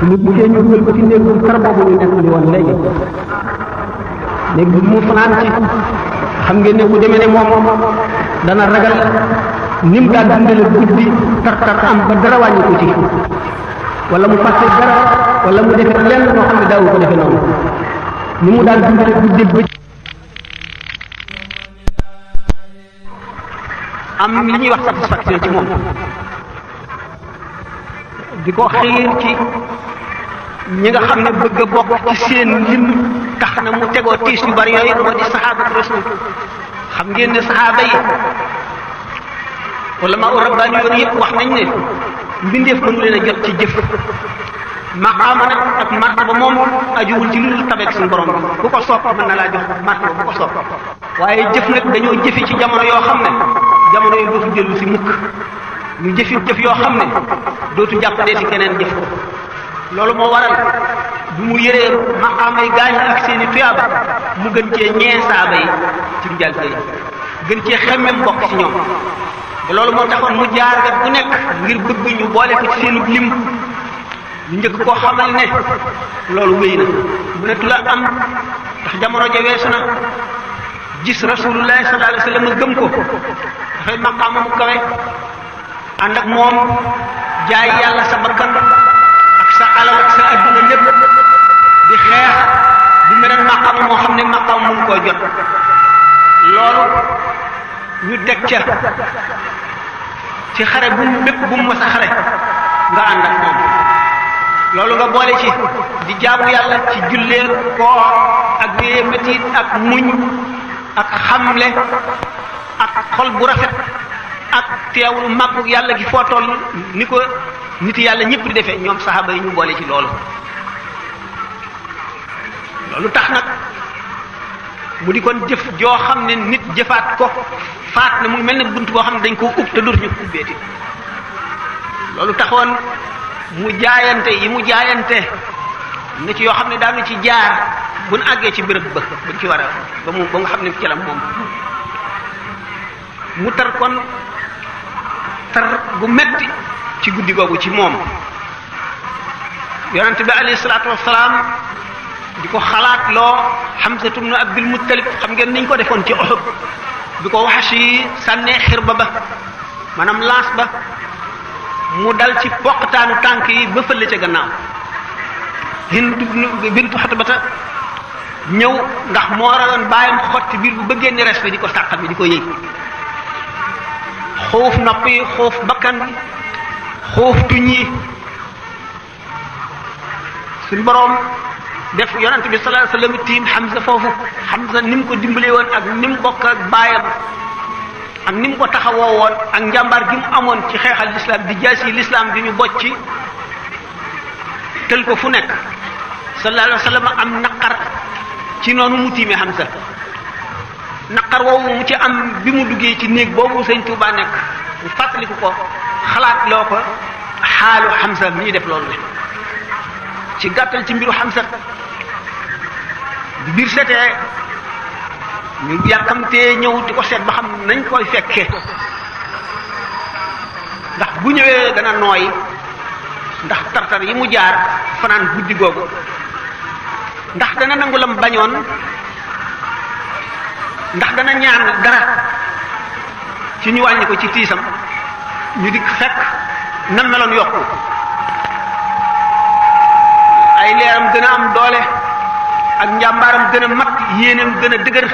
A: mu buggee ñu dugal ko ci néeg bu kar boobu ñu nekk di woon léegi néeg bi mu fanaan ci xam ngeen ne ku demee ne moom dana ragal ni mu daan dundale guddi tar am ba dara wàññi ko ci wala mu fàtte dara wala mu defe lenn loo xam ne daawu ko defe noonu ni mu daan dundale guddi bëj am li ñuy wax satisfaction ci moom di ko xiir ci ñi nga xam ne bëgg a bokk ci seen lim tax na mu tegoo tiis yu bari yooyu moo di saxaabatu rasul xam ngeen ne saxaaba yi wala maa rabbaani yoon yëpp wax nañ ne mbindeef mënu leen a jot ci jëf maqaama nag ak martaba moom ajuwul ci lu dul tabeek suñu borom bi ku ko soob mën na laa jox martaba bu ko soob waaye jëf nag dañoo jëfi ci jamono yoo xam ne jamono yi dootu dellu si mukk ñu jëfi jëf yoo xam ne dootu jàppandee si keneen jëf ko loolu moo waral bu mu yëree maqaama yi gaañ ak seeni tuyaaba mu gën cee ñee saaba yi ci njalbe yi gën cee xemmem bokk ci ñoom loolu moo taxoon mu jaar gat bu nekk ngir bëgg ñu boole ko ci seenu lim ñu njëkk koo xamal ne loolu wéy na bu ne tula am ndax jamono ja weesu na gis rasulullahi sallallahu alayhi wasallam gëm ko dafay maqaama mu kawe ànd ak moom jaay yàlla sa bakkan ak sa alal ak sa adduna lépp di xeex di meneen maqaama moo xam ne maqaama mun koo jot loolu ñu teg ca ci xare bu bépp bu mu mës a xare nga ànd ak moom loolu nga boole ci di jaamu yàlla ci jullee koor ak wéye métit ak muñ ak xamle ak xol bu rafet ak teewlu màggu yàlla gi foo toll ni ko nit yàlla ñëpp di defee ñoom saxaaba yi ñu boole ci loolu tax nag mu di kon jëf joo xam ne nit jëfaat ko faat na mu mel ne bunt boo xam ne dañ koo ub te dootuñu ko ubbeeti loolu taxoon mu jaayante yi mu jaayante na ci yoo xam ne daanu ci jaar bu nu àggee ci béréb ba buñ ci war a ba nga xam ne ci la moom mu tar kon tar gu metti ci guddi googu ci moom yonente bi alayhi salaatu wassalaam di ko xalaat loo Hamzatu ibn Abdul Muttalib xam ngeen niñ ko defoon ci Uhud bi ko Wahshi sànnee xirba ba maanaam laas ba mu dal ci poqtaanu tànk yi ba fële ca gannaaw Hind bintu Xatbata ñëw ndax moo rawoon bàyyam xotti biir bu bëggee ni res bi di ko sàqat bi di ko yëy xuuf nopp yi xuuf bakkan bi xuuf tuñ yi suñ boroom def yonent bi sallallahu alayhi wasallam tiim Hamza foofu Hamza ni mu ko dimbalee woon ak ni mu bokk ak baayam ak ni mu ko taxawoo woon ak njàmbaar gi mu amoon ci xeexal lislaam di jaasi lislaam bi ñu bocci tël ko fu nekk sallallahu alayhi wasallam am naqar ci noonu mu tiimee Hamza naqar woowu mu ci am bi mu duggee ci néeg boobu Sëñ Tuubaa nekk mu fàttaliku ko xalaat loo ko xaalu Hamza mi ñuy def loolu le ci gàttal ci mbiru Hamza bi biir setee ñu yàkkamtee ñëw di ko seet ba xam nañ koy fekkee ndax bu ñëwee dana nooy ndax tartar yi mu jaar fanaan guddi googu ndax dana nangu lam bañoon ndax dana ñaan dara ci ñu wàññi ko ci tiisam ñu dikk fekk na meloon yokku ay leeram gën a am doole ak njàmbaaram gën a mat yéeneem gën a dëgër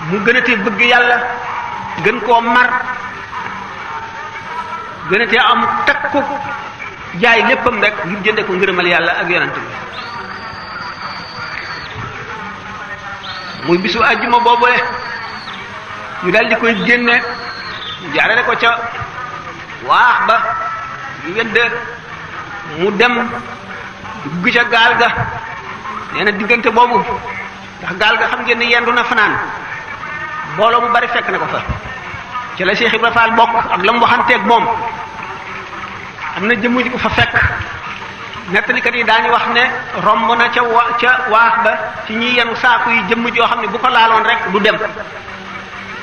A: mu gën a tee bëgg yàlla gën koo mar gën a tee am takku jaay léppam rek ngir jënde ko ngërëmal yàlla ak yonent bi muy bisu àjjuma boobule ñu dal di koy génne jaarale ko ca waax ba ñu wedd mu dem dugg ca gaal ga nee na diggante boobu ndax gaal ga xam ngeen ni yendu na fanaan mbooloo bu bari fekk na ko fa ci la Cheikh Ibra Fall bokk ak la mu waxanteeg moom am na jëmm ji ko fa fekk
B: nettalikat yi daañu wax ne romb na ca waax ba ci ñi yenu saaku yi jëmm joo xam ne bu ko laaloon rek du dem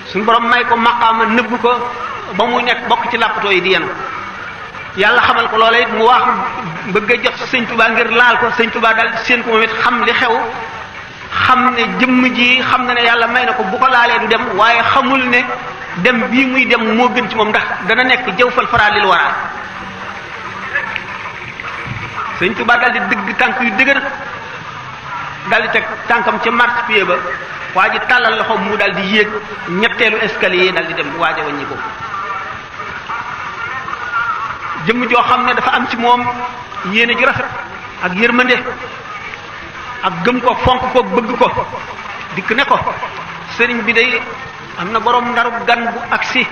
B: suñu borom may ko maqaama nëbb ko ba mu nekk bokk ci làppatoo yi di yenu yàlla xamal ko loola it mu wax bëgg a jot sëñ Tuba ngir laal ko sëñ Tuba daal seen ko moom it xam li xew xam ne jëmm ji xam na ne yàlla may na ko bu ko laalee du dem waaye xamul ne dem bii muy dem moo gën ci moom ndax dana nekk jëw fal faraa lil waraa sëñ Tuba daal di dëgg tànk yu dëgër daal di teg tànkam ca marchepied ba waa ji tàllal loxo mu daal di yéeg ñetteelu escalier daal di dem waaj a wàññi ko jëmm joo xam ne dafa am ci moom yéene ju rafet ak yërmande ak gëm ko fonk ko bëgg ko dikk ne ko sëriñ bi day am na borom ndaru gan bu agsi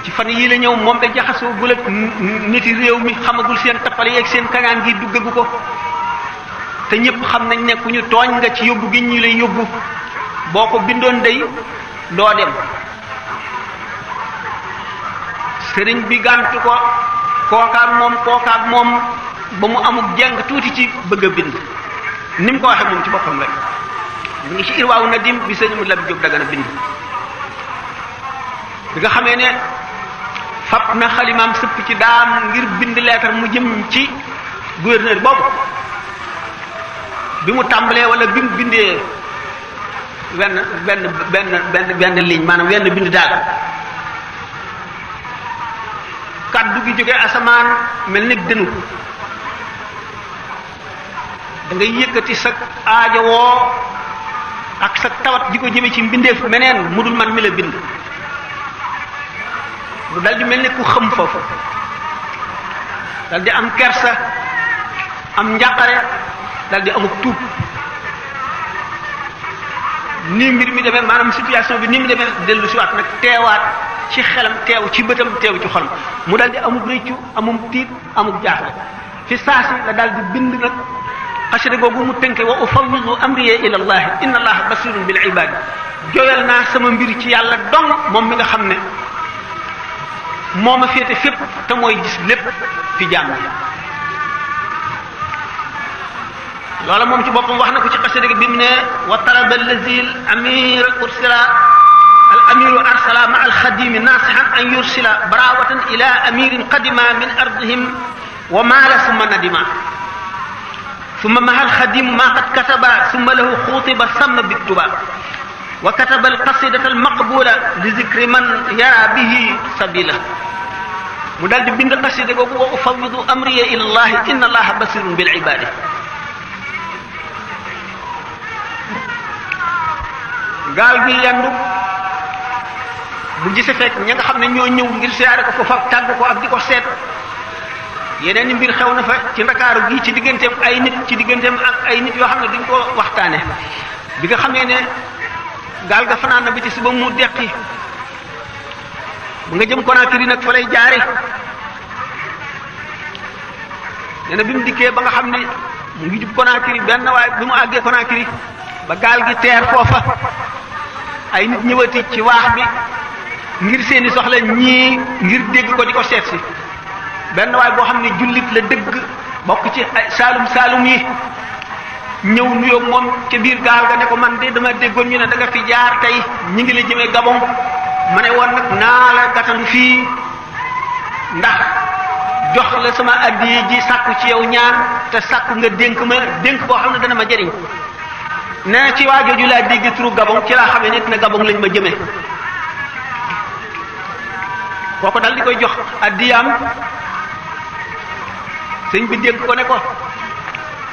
B: ci fan yii la ñëw moom da jaxasoo gul ak niti réew mi xamagul seen tappale yeeg seen kañaan gi duggagu ko te ñëpp xam nañ ne ku ñu tooñ nga ci yóbbu gi ñu lay yóbbu boo ko bindoon day doo dem sëriñ bi gàntu ko kookaak moom ba mu amul jeng tuuti ci bëgg a bind ni mu ko waxee moom ci boppam rek mu ngi ci irwaawu nadim bi sëñ mu lab jóg dagana bind bi nga xamee ne fab na xalimaam sëpp ci daam ngir bind leetar mu jëm ci gouverneur boobu bi mu tàmbalee wala bi mu bindee benn ligne maanaam wenn bind daal kaddu gi jógee asamaan mel ni dënu da ngay yëkkati sa aajowoo ak sa tawat ji ko jëme ci mbindeef meneen mu dul man mi la bind mu dal di mel ni ku xëm foofu dal di am kersa am njàqare dal di amuk tuub ni mbir mi demee maanaam situation bi ni mu demee dellu si waat nag teewaat ci xelam teew ci bëtam teew ci xolam mu dal di amuk rëccu amum tiit amuk jaaxle fi saasi la dal di bind nag xasida googu mu tënke wa ufawwidu amriya ila allah inna allaha basirun bil ibadi joyal naa sama mbir ci yàlla dong moom mi nga xam ne moo ma féete fépp te mooy gis lépp fi jàmm loola moom ci boppam wax na ko ci xasida gi bi mu ne wa talaba allazi amir ursila al amiru arsala ma al xadimi nasihan an yursila barawatan ila amirin qadima min ardihim wa maala summa nadima summa mahal xadim ma qad kataba summa lahu xutiba samma biktuba wa kataba alqasidata almaqbula li zikri man yara bihi sabila mu daal di bind qasida boobu wa ufawidu amriya ila allah inna allaha basirun bil ibadi gaal gi yendu bu gise fekk ña nga xam ne ñoo ñëw ngir siyaare ko fa tàgg ko ak di ko seet yeneen i mbir xew na fa ci ndakaaru gi ci digganteem ay nit ak ay nit yoo xam ne duñ ko waxtaane bi nga xamee ne gaal ga fanaan na bi ci suba mu deqi bu nga jëm Conakry nag fa lay jaare nee na bi mu dikkee ba nga xam ne mu ngi jub Conakry benn waaye bi mu àggee Conakry ba gaal gi teer foofa ay nit ñëwati ci waax bi ngir seeni soxla ñii ngir dégg ko di ko seet si benn waay boo xam ne jullit la dëgg bokk ci ay saalum yi ñëw nuyoo moom ca biir gaal ga ne ko man de dama déggoon ñu ne da nga fi jaar tey ñi ngi la jëmee Gabon ma ne woon nag naa la gàttandu fii ndax jox la sama addiya ji sàkku ci yow ñaan te sàkku nga dénk boo xam ne dana ma jëriñ nee na ci waa jooju laa dégg turu Gabon ci laa xamee nit ne Gabon lañ ma jëmee kooko dal di koy jox addiyaam sëñ bi dégg ko ne ko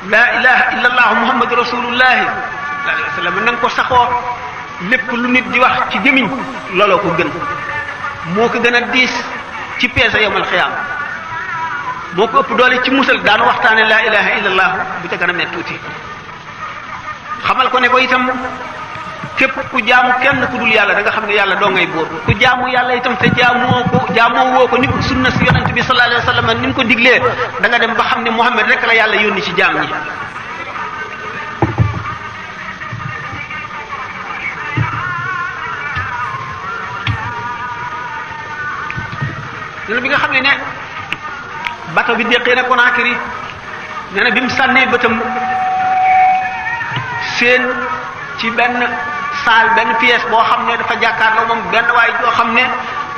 B: laa ilaha illa allah muhammadu rasulullahi sallallahu alayhi wa sallam na nga ko saxoo lépp lu nit di wax ci gémmiñ looloo ko gën moo ko gën a diis ci peese yawmal xiyaam moo ko ëpp doole ci musal daan waxtaane laa ilaha illa allah bu ca gën a met tuuti xamal ko ne ko itam képp ku jaamu kenn ku dul yàlla da nga xam ne yàlla doo ngay buur ku jaamu yàlla itam te jaamoo woo ko ni ko sunna si yonent bi sallallahu alayhi wa sallam ni mu ko diglee da nga dem ba xam ne Muhammad rek la yàlla yónni ci jaam ñi loolu bi nga xam ne bato bi déqee na Conakry nee na bi mu sànnee bëtam seen ci benn saal benn pièce boo xam ne dafa jàkkaarloo moom benn waay joo xam ne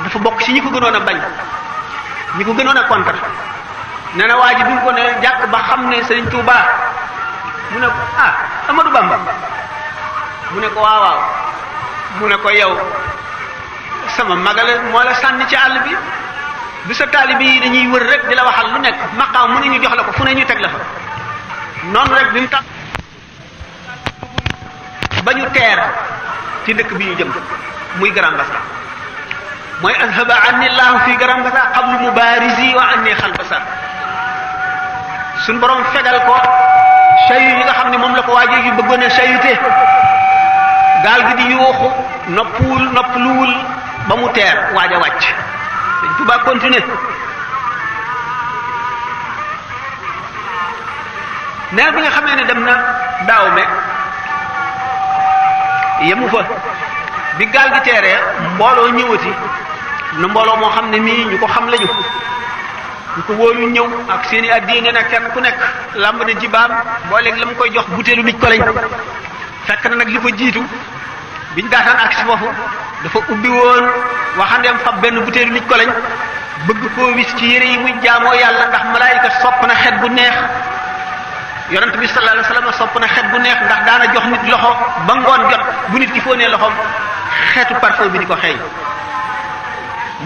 B: dafa bokk ci ñi ko gënoon a bañ ñi ko gënoon a contre nee na waa ji bi mu ko ne jàkk ba xam ne Sëriñ Tuubaa mu ne ko ah Amadou Bamba mu ne ko waaw waaw mu ne ko yow sama magale moo la sànni ci àll bi du sa taalibe yi dañuy wër rek di la waxal lu nekk maqaam mu ne ñu jox la ko fu ne ñu teg la fa noonu rek bi mu tax ba ñu teer ci dëkk bi ñu jëm muy Grand Bassam mooy azhaba anni llahu fi Grand Bassam qablu mubarisi wa anni xal Bassam suñ borom fegal ko sayu yi nga xam ne moom la ko waajee yu bëggoon a sayute gaal gi di yuuxu noppaluwul ba mu teer waaj a wàcc Sëñ Tuubaa continuer nee bi nga xamee ne dem na Daawme yemu fa bi gaal gi teeree mbooloo ñëwati na mbooloo moo xam ne mii ñu ko xam lañu ñu ko wóolu ñëw ak seen i addiya nee na kenn ku nekk làmb na jibaam booleeg la mu koy jox butéelu nit ko lañ fekk na nag li ko jiitu biñ daataan ak si foofu dafa ubbi woon waxandeem fab benn butéelu nit ko lañ bëgg koo wis ci yére yi muy jaamoo yàlla ndax malaayika sopp na xet bu neex yonent bi sallallahu alayhi wasallam sopp na xet bu neex ndax daana jox nit loxo ba ngoon jot bu nit ki foo nee loxoom xeetu parfum bi di ko xeeñ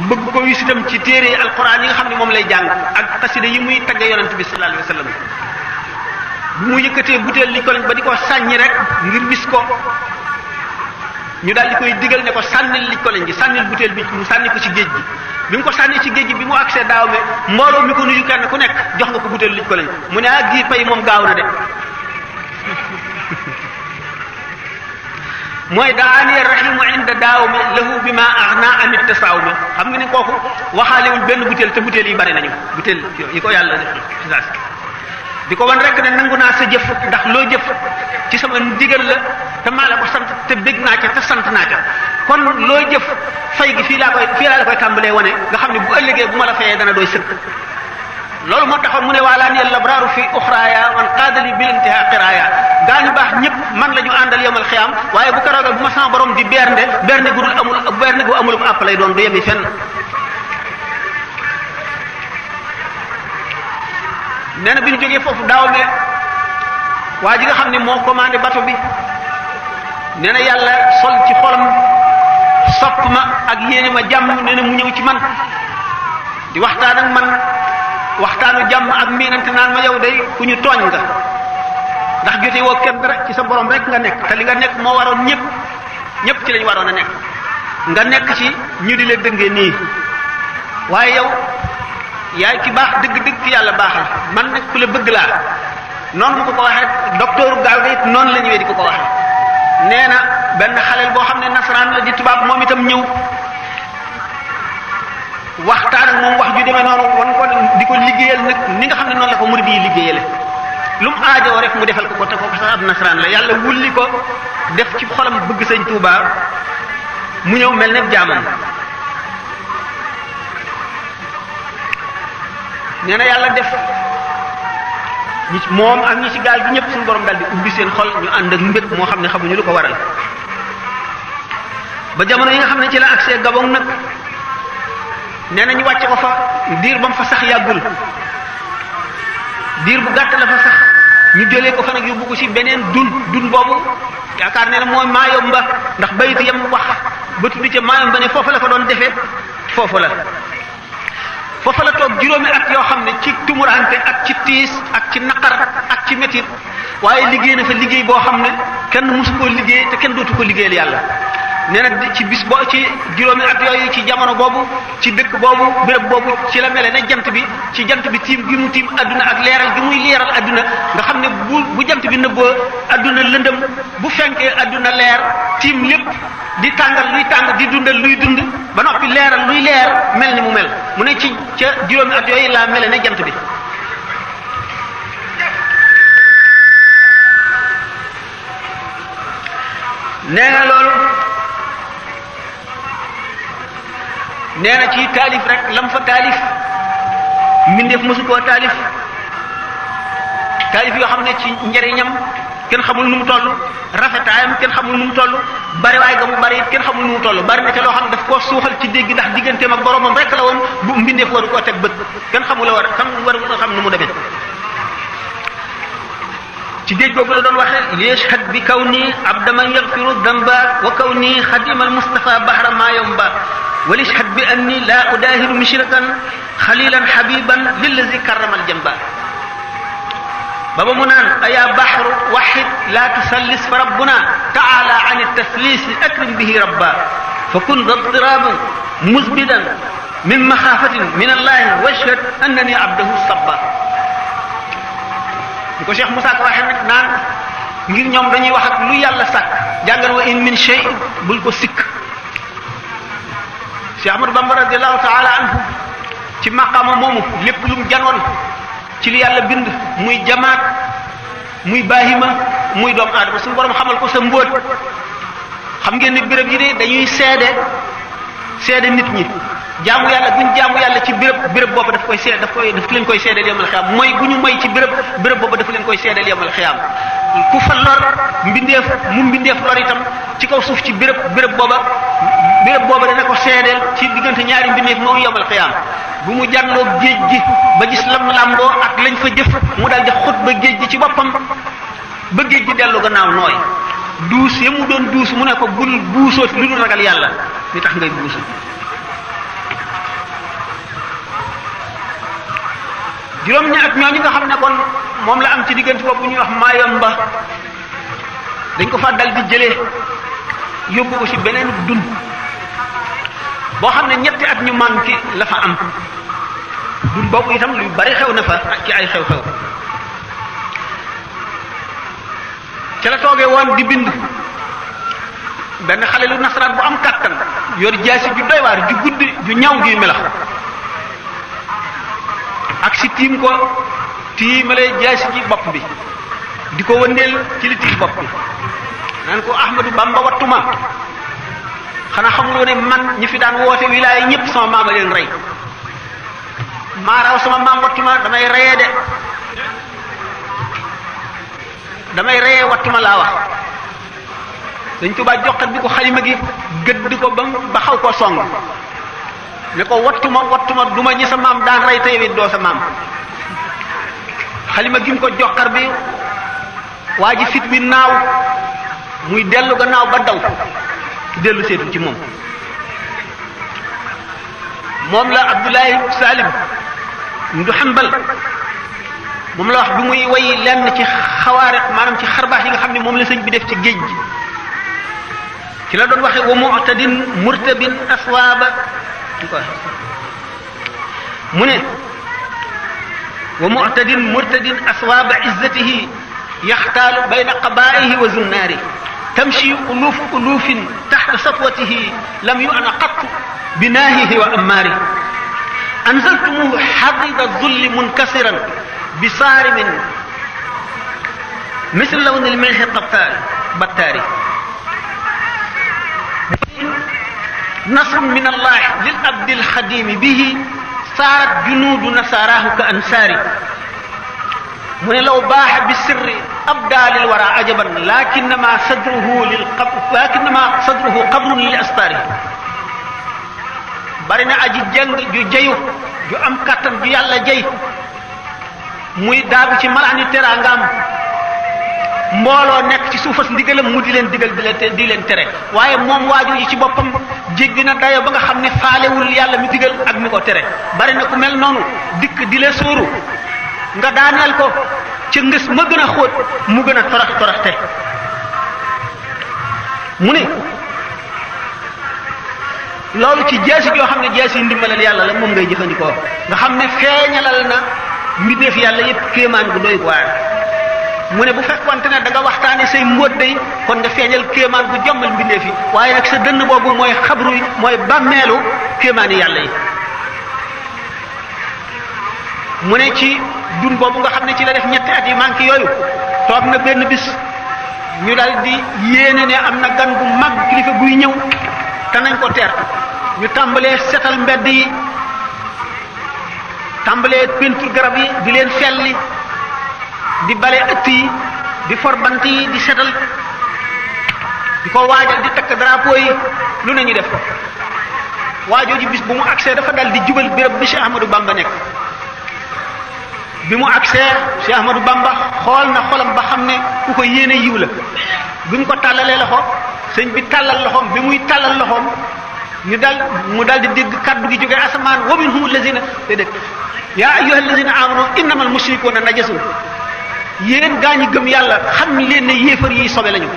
B: bëgg ko wis itam ci téere alquran yi nga xam ne moom lay jàng ak xasida yi muy tagge yonent bi sallallahu alayhi wasallam bu mu yëkkatee butéel li ko lañ ba di ko sàññi rek ngir wis ko ñu daal di koy digal ne ko sànnil li ko lañ gi sànnil butéel bi mu sànni ko ci géej gi bi mu ko sànni ci géej gi bi mu accès Daawme mbooloo mi ko nuyu kenn ku nekk jox nga ko butéel li ko lañ mu ne ah gii pay moom gaaw na de mooy daani rahimu inda Daawme lahu bi ma aghna amit tasawme xam nga ne kooku waxaalewul benn butéel te butéel yi bari nañu butéel yi ko yàlla def di ko wan rek ne nangu naa sa jëf ndax loo jëf ci sama ndigal la te maa la ko sant te bég naa ca te sant naa ca kon loo jëf fay gi fii laa la koy tàmbalee wane nga xam ne bu ëllëgee bu ma la fayee dana doy sëkk loolu moo taxoon mu ne waa laa ni labraaru fi uxraaya man qaadali bil intihaa qiraaya gaa ñu baax ñëpp man la ñu àndal yomal xiyaam waaye bu ko ragal bu ma sama borom di bernde gu amul àpp lay doon du yemi fenn nee na bi ñu jógee foofu Daawme waa ji nga xam ne moo commandé bateau bi nee na yàlla sol ci xolam sopp ma ak yéene ma jàmm nee na mu ñëw ci man di waxtaan ak man waxtaanu jàmm ak miinante naan ma yow day ku ñu tooñ nga ndax jotee woo kenn dara ci sa borom rek nga nekk te li nga nekk moo waroon ñëpp ci lañu waroon a nekk nga nekk ci ñu di la dëngee nii waaye yow yaay ki baax dëgg-dëgg ki yàlla baaxal man nag ku la bëgg laa noonu mu ko waxee docteur gaal ga it noonu la ñëwee di ko waxee nee na benn xaleel boo xam ne nasaraan la di tubaab moom itam ñëw waxtaan ak moom wax ju demee noonu wan ko di ko liggéeyal nag ni nga xam ne noonu la ko murid yi liggéeyale lu mu aajoo rek mu defal ko te ko sax ab nasaraan la yàlla wulli ko def ci xolam bëgg Sëñ Tuubaa mu ñëw mel ne jaamam nee na yàlla def ñi moom ak ñi ci gaal bi ñëpp suñu borom daal di ubbi seen xol ñu ànd ak mbég moo xam ne xamuñu lu ko waral ba jamono yi nga xam ne ci la accès Gabon nag nee na ñu wàcce ko fa diir ba mu fa sax yàggul diir bu gàtt la fa sax ñu jëlee ko fa nag yóbbu ko ci beneen dun boobu yaakaar ne mooy Maayomba ndax bayit yam wax ba tudd ca Maayomba ne foofu la ko doon defee foofu la toog juróomi at yoo xam ne ci tumurante ak ci tiis ak ci naqar ak ci métit waaye liggéey na fa liggéey boo xam ne kenn musu koo liggéey te kenn dootu ko liggéeyal yàlla nee na ci bis boo ci juróomi at yooyu ci jamono boobu ci dëkk boobu béréb boobu ci la mele ne jant bi ci jant bi tiim gi mu tiim adduna ak leeral gi muy leeral adduna nga xam ne bu jant bi nëbboo adduna lëndëm bu fenkee adduna leer tiim lépp di tàngal luy tàng di dundal luy dund ba noppi leeral luy leer mel ni mu mel mu ne ci ca juróomi at yooyu laa mele ne jant bi nee na loolu nee na ci taalif rek lam fa taalif mbindeef mësu koo taalif taalif yoo xam ne ci njëriñam kenn xamul nu mu toll rafetaayam kenn xamul nu mu toll bariwaay ga mu bari it kenn xamul nu mu toll bari na ca loo xam ne daf koo suuxal ci dégg ndax digganteem ak boromam rek la woon bu mbindeef waru koo teg bët kenn xamul war a xam nu mu demee. ci géej googu la doon waxe liyashhad bi kawni abda man yaghfiru dhanba wa kawni xadim al mustafa bahra ma yomba wa liyashhad bi anni la udahiru mushrikan xalilan habiban lillazi karrama al jamba baba mu naan aya bahru wahid la tusallis fa rabbuna taala an at-taslis akrim bihi rabba fa kun dhadrabu muzbidan min makhafatin min allah washhad annani abdahu sabba di ko Cheikh Moussa Ka waxee nag naan ngir ñoom dañuy wax ak lu yàlla sàkk jàngal wa in min shay bul ko sikk Cheikh Ahmadou Bamba radiallahu taala anhu ci maqaama moomu lépp lu mu janoon ci li yàlla bind muy jamaat muy baahima muy doomu aadama suñu borom xamal ko sa mbóot xam ngeen ni béréb yi de dañuy seede nit ñi jaamu yàlla guñ jaamu yàlla ci béréb boobu daf leen koy seedeel yamal xiyaam mooy gu ñu moy ci béréb boobu daf leen koy seedeel yamal xiyaam ku fa lor mbindeef lor itam ci kaw suuf ci béréb booba dana ko seedeel ci diggante ñaari mbindeef moom yamal xiyaam bu mu jàlloo géej gi ba gis lam lamboo ak lañ fa jëf mu daal di xut ba géej gi ci boppam ba géej gi dellu gannaaw nooy duus ya mu doon duus mu ne ko bul buusoo lu dul ragal yàlla li tax ngay buusu juróom ñi ak ñooñu nga xam ne kon moom la am ci diggante boobu ñuy wax Mayomba dañ ko fa dal di jëlee yóbbu ko ci beneen dun boo xam ne ñetti at ñu manqué la fa am dun boobu itam lu bari xew na fa ci ay xew-xew ca la toogee woon di bind benn xale lu nasaraan bu am kàttan yor jaasi ju doy waar ju gudd ju ñaw gi melax ak si tiimale jaasi ji bopp bi di ko wëndeel ci li tiim bopp bi naan ko Ahmadou Bamba wattuma xanaa xamuloo ne man ñi fi daan woote wilaaya ñëpp sama maama leen rey maaraaw sama maam wattuma damay reyee wattuma laa wax dañ Tuubaa joxat bi ko xalima gi gëdd ko ba xaw koo song ne ko wattuma duma ñi sa maam daan rey tey doo sa maam xalima gi mu ko joxar bi waa ji fit bi naaw muy dellu gannaaw ba daw dellu seetu ci moom la Abdullahi Salim ndu Hanbal moom la wax bi muy way lenn ci xawaare maanaam ci xarbaax yi nga xam ne moom la sëñ bi def ci géej gi ci la doon waxe wa mu'tadin murtabin aswaaba mu ne wa mu'tadin murtadin aswaaba izzatihi yaxtaalu bayna qabaa'ihi wa zunnaari tamshi ulufin taxta safwatihi lam yu'na qattu binaahihi wa ammaari anzaltumuhu xadida zulli munkasiran bisaarimin misl lawni lmilxi battaari nasrun min allah lil abdil xadimi bihi saarat junuudu nasaaraahu ka ansaari mu ne law baaxa bi sirri abdaa lil wara ajaban lakinnama sadruhu qabrun lil astaari bari na aji jàng ju jayu ju am kàttan ju yàlla jay muy daagu ci malaani teraangaam mbooloo nekk ci suufas ndigalam mu di leen digal di leen tere waaye moom waajur yi ci boppam jéggi na dayo ba nga xam ne faalewul yàlla mi digal ak mi ko tere bari na ku mel noonu dikk di la sóoru nga daaneel ko ca ngës ma gën a xóot mu gën a toroxte mu ne loolu ci jaasi yoo xam ne jaasi ndimbalal yàlla la moom ngay jëfandikoo nga xam ne feeñalal na mbindeef yàlla yépp kéemaan gu doy waar mu ne bu fekkonte ne da nga waxtaane say mbóot day kon nga feeñal kéemaan gu jommal mbindeef yi waaye nag sa dënn boobu mooy xabru mooy bàmmeelu kéemaani yàlla yi mu ne ci dun boobu nga xam ne ci la def ñetti at yi manqué yooyu toog na benn bis ñu dal di yéene ne am na gan gu mag kilifa guy ñëw te nañ ko teer ñu tàmbalee setal mbedd yi tàmbalee peinture garab yi di leen felli di bale ëtt yi di for bant yi di setal di ko waajal di takk drapeau yi lu ne ñu def ko waajooju bis bu mu agsee dafa dal di jubal béréb bi Cheikh Ahmadou Bamba nekk bi mu agsee Cheikh Ahmadou Bamba xool na xolam ba xam ne ku ko yéene yiw la bi mu ko tàllalee loxo sëñ bi tàllal loxoom bi muy tàllal loxoom mu dal di dégg kaddu gi jógee asamaan wa minhum allazina déedéet yaa ayyuha allazina amanu innamal mushrikuuna najasun yéen gaa ñi gëm yàlla xam leen ne yéefar yi sobe lañu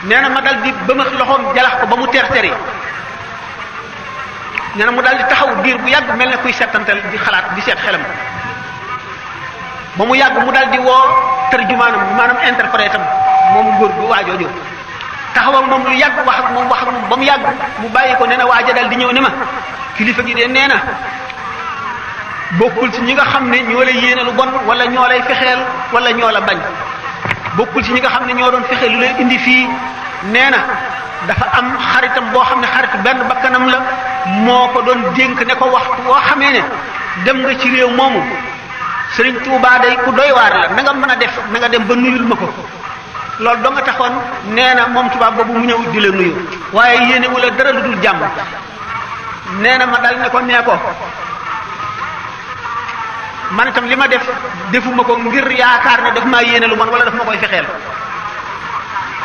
B: nee na ma dal di bëmax loxoom jalax ko ba mu ter teri nee na mu dal di taxaw diir bu yàgg mel ne kuy settantal di xalaat di seet xelam ba mu yàgg mu dal di woo tarjumaanam maanaam interprète am moom góor bu waajooju taxaw ak moom lu yàgg wax ak moom ba mu yàgg mu bàyyi ko nee na waaja dal di ñëw ne ma kilifa gi de nee na bokkul ci ñi nga xam ne ñoo lay yéene lu bon wala ñoo lay fexeel wala ñoo la bañ bokkul ci ñi nga xam ne ñoo doon fexe lu lay indi fii nee na dafa am xaritam boo xam ne xarit benn bakkanam la moo ko doon dénk ne ko waxtu woo xamee ne dem nga ci réew moomu Sëriñ Tuubaa day ku doy waar la na nga mën a def na nga dem ba nuyul ma ko loolu doo nga taxoon nee na moom tubaab boobu mu ñëw di la nuyu waaye yéene wala dara lu dul jàmm nee na ma dal ne ko nee ko man itam li ma defuma ko ngir yaakaar ne daf maa yéene lu man wala daf ma koy fexeel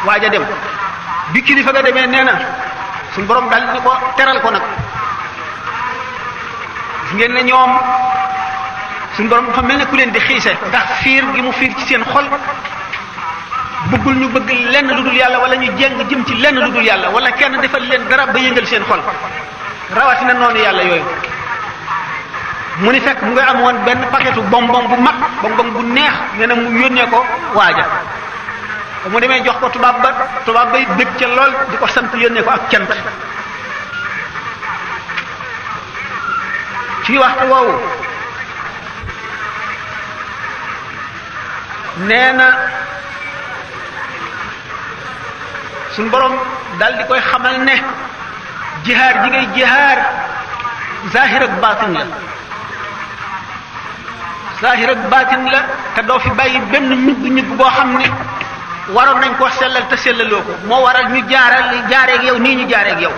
B: waaja dem bi kilifa ga demee nee na suñ borom dal ni ko teral ko nag gis ngeen ne ñoom suñ borom dafa mel ne ku leen di xiise ndax fiir gi mu fiir ci seen xol bëggul ñu bëgg lenn lu dul yàlla wala ñu jéng jëm ci lenn lu dul yàlla wala kenn defal leen dara ba yëngal seen xol rawatina noonu yàlla yooyu mu ni fekk mu nga am woon benn paquetu bonbon bu mag bonbon bu neex nee na mu yónnee ko waaja ba mu demee jox ko tubaab bay bëgg ca lool di ko sant yónnee ko ak cant ci waxtu woowu nee na suñ borom dal di koy xamal ne jihaar ji ngay jihaar zahir ak baatin la zahir ak baatin la te doo fi bàyyi benn ñugg boo xam ne waroon nañ koo sellal te sellaloo ko moo waral ñu jaareeg yow nii ñu jaareeg yow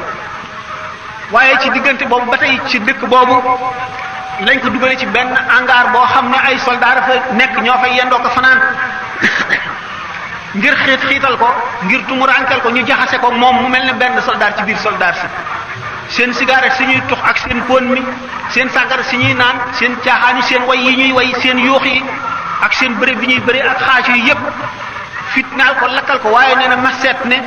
B: waaye ci diggante boobu ba tey ci dëkk boobu lañ ko dugale ci benn hangar boo xam ne ay soldat dafa nekk ñoo fay yendoo ko fanaan ngir xiital ko ngir tumuraankel ko ñu jaxase ko moom mu mel ne benn soldat ci biir soldat si seen cigarette si ñuy tux ak seen pon mi seen sàngara si ñuy naan seen caaxaani seen way yi ñuy way seen yuux yi ak seen bëre bi ñuy bëre ak xaaju yi yépp fitnaal ko lakkal ko waaye nee na ma seet ne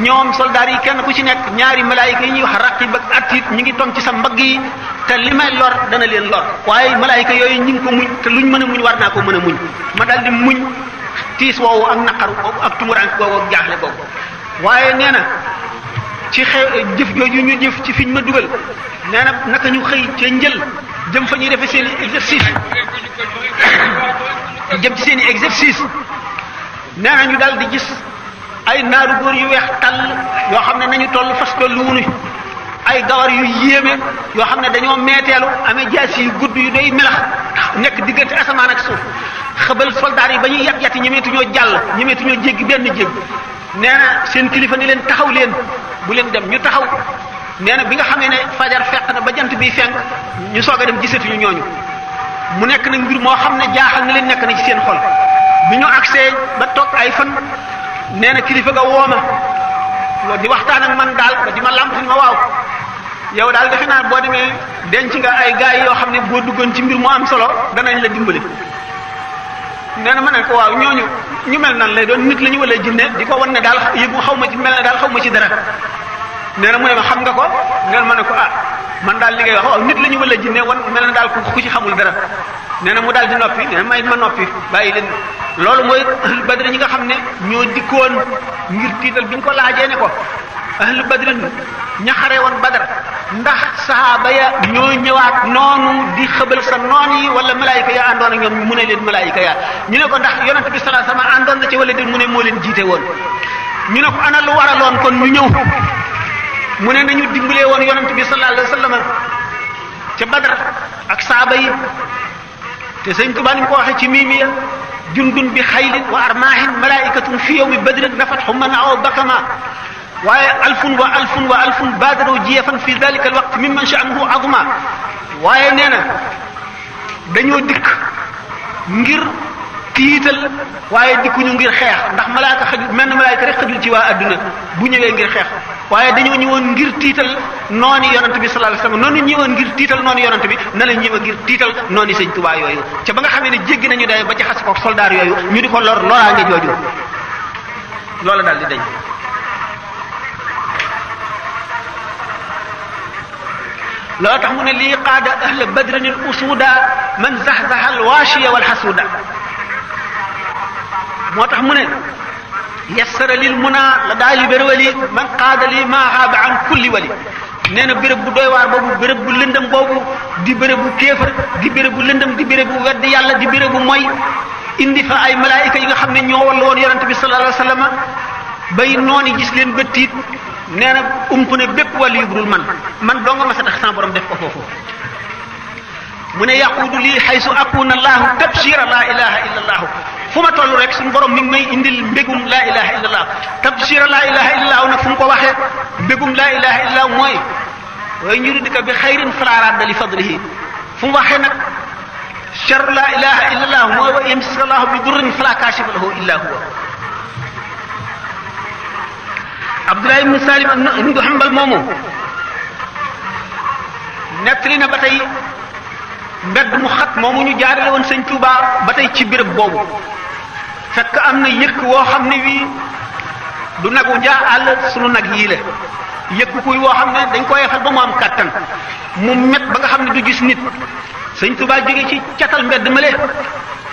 B: ñoom soldat yi kenn ku ci nekk ñaari malaayika yi ñuy wax raqib ak atiid ñu ngi toog ci sa mbagg yi te li may lor dana leen lor waaye malaayika yooyu ñu ngi ko muñ te luñ mën a muñ war naa ko mën a muñ ma dal di muñ tiis woowu ak naqaru boobu ak tumuraank boobu ak jaaxle boobu waaye nee na ci jëf jooju ñu jëf ci fiñ ma dugal nee na naka ñu xëy ca njël jëm fa ñuy defee seen i exercice jëm ci seen i exercice nee na ñu dal di gis ay naaru góor yu weex tàll yoo xam ne nañu toll fas tollu wuñu ay gawar yu yéeme yoo xam ne dañoo meeteelu amee jaasi yu gudd yu day melax nekk diggante asamaan ak suuf xëbal soldaar yi ba ñuy yat yati ñemeetuñoo jàll ñemeetuñoo jéggi benn jéggi nee na seen kilifa ni leen taxaw leen bu leen dem ñu taxaw nee na bi nga xamee ne fajar fekk na ba jant bi fenk ñu soog a dem gisatuñu ñooñu mu nekk nag mbir moo xam ne jaaxal na leen nekk na ci seen xol bi ñu agsee ba toog ay fan nee na kilifa ga wooma loolu di waxtaan ak man daal ba di ma làmp ma waaw yow daal defe naa boo demee denc nga ay gars yi yoo xam ne boo duggoon ci mbir mu am solo danañ la dimbali nee na ma ne ko waaw ñooñu ñu mel nan lay doon nit la ñu wala jinne di ko wan ne daal yëgu xaw ma ci mel ne daal xaw ma ci dara nee na mu ne ma xam nga ko nee na ma ne ko ah man daal li ngay wax waaw nit la ñu wala jinne wan mel ne daal ku ci xamul dara nee na mu daal di noppi nee na may ma noppi bàyyi leen loolu mooy ahlu badri ñi nga xam ne ñoo dikkoon ngir tiital bi ñu ko laajee ne ko ahlu badri ña xare woon badar ndax sahaaba ya ñoo ñëwaat noonu di xëbal sa noon yi wala malaayika ya àndoon ak ñoom mu ne leen malaayika ya ñu ne ko ndax yonent bi sallallahu alayhi wasallam àndoon na ci wala déet mu ne moo leen jiite woon ñu ne ko ana lu waraloon kon ñu ñëw mu ne nañu dimbalee woon yonent bi sallallahu alayhi wasallam ca badar ak saaba yi te sëñ Tuubaa ni mu ko waxee ci miimiya jundun bi xaylin wa armaahin malaikatun fi yawmi badrin nafathu man aw bakama waaye alfun wa alfun wa alfun baadaro jiyefan fi dalika alwaqt mimman sha'nuhu azma waaye nee na dañoo dikk ngir tiital waaye dikkuñu ngir xeex ndax malaaka xajul menn malaaka rek xajul ci waa adduna bu ñëwee ngir xeex waaye dañoo ñëwoon ngir tiital nooni yonent bi sallallahu alayhi wasallam noonu ñëwoon ngir tiital nooni yonent bi na la ñëw ngir tiital nooni sëñ Tuubaa yooyu ca ba nga xamee ne jéggi nañu day ba ci xas ko soldaar yooyu ñu di ko lor loraange jooju loola daal di dañ loo tax mu ne lii qaada ahla badrin al usuda man zahzaha al waashiya wal hasuda moo tax mu ne yassara lil muna la daali bérwali man qaada li maa haaba an kulli wali nee na béréb bu doy waar boobu béréb bu lëndëm boobu di béréb bu kéefar di béréb bu lëndëm di béréb bu wedd yàlla di béréb bu moy indi fa ay malaayika yi nga xam ne ñoo wallu woon yonente bi sallallahu alayhi wa sallam bay nooni gis leen ba tiit nee na ump ne bépp wàllu yu budul man doo nga ma sa tax sama borom def ko foofu mu ne yaquudu lii xaysu akuna allahu tabshira la ilaha illa allahu fu ma toll rek suñu borom mi ngi may indil mbégum la ilaha illa allah tabshira la ilaha illa allahu nag fu mu ko waxee mbégum la ilaha illa allahu mooy way ñuridika bi xayrin fala radda li fadlihi fu mu waxee nag char la ilaha illa allahu mooy wa yamsaka allahu bi durrin fala kashifa lahu illa huwa Abdullah ibn Salim ibn Hanbal moomu nettali na ba tey mbedd mu xat moomu ñu jaarale woon sëñ Touba ba tey ci béréb boobu fekk am na yëkk woo xam ne wii du nagu njaa àll sunu nag yii la yëkk kuy woo xam ne dañ koy yefal ba mu am kàttan mu met ba nga xam ne du gis nit sëñ Touba jóge ci catal mbedd male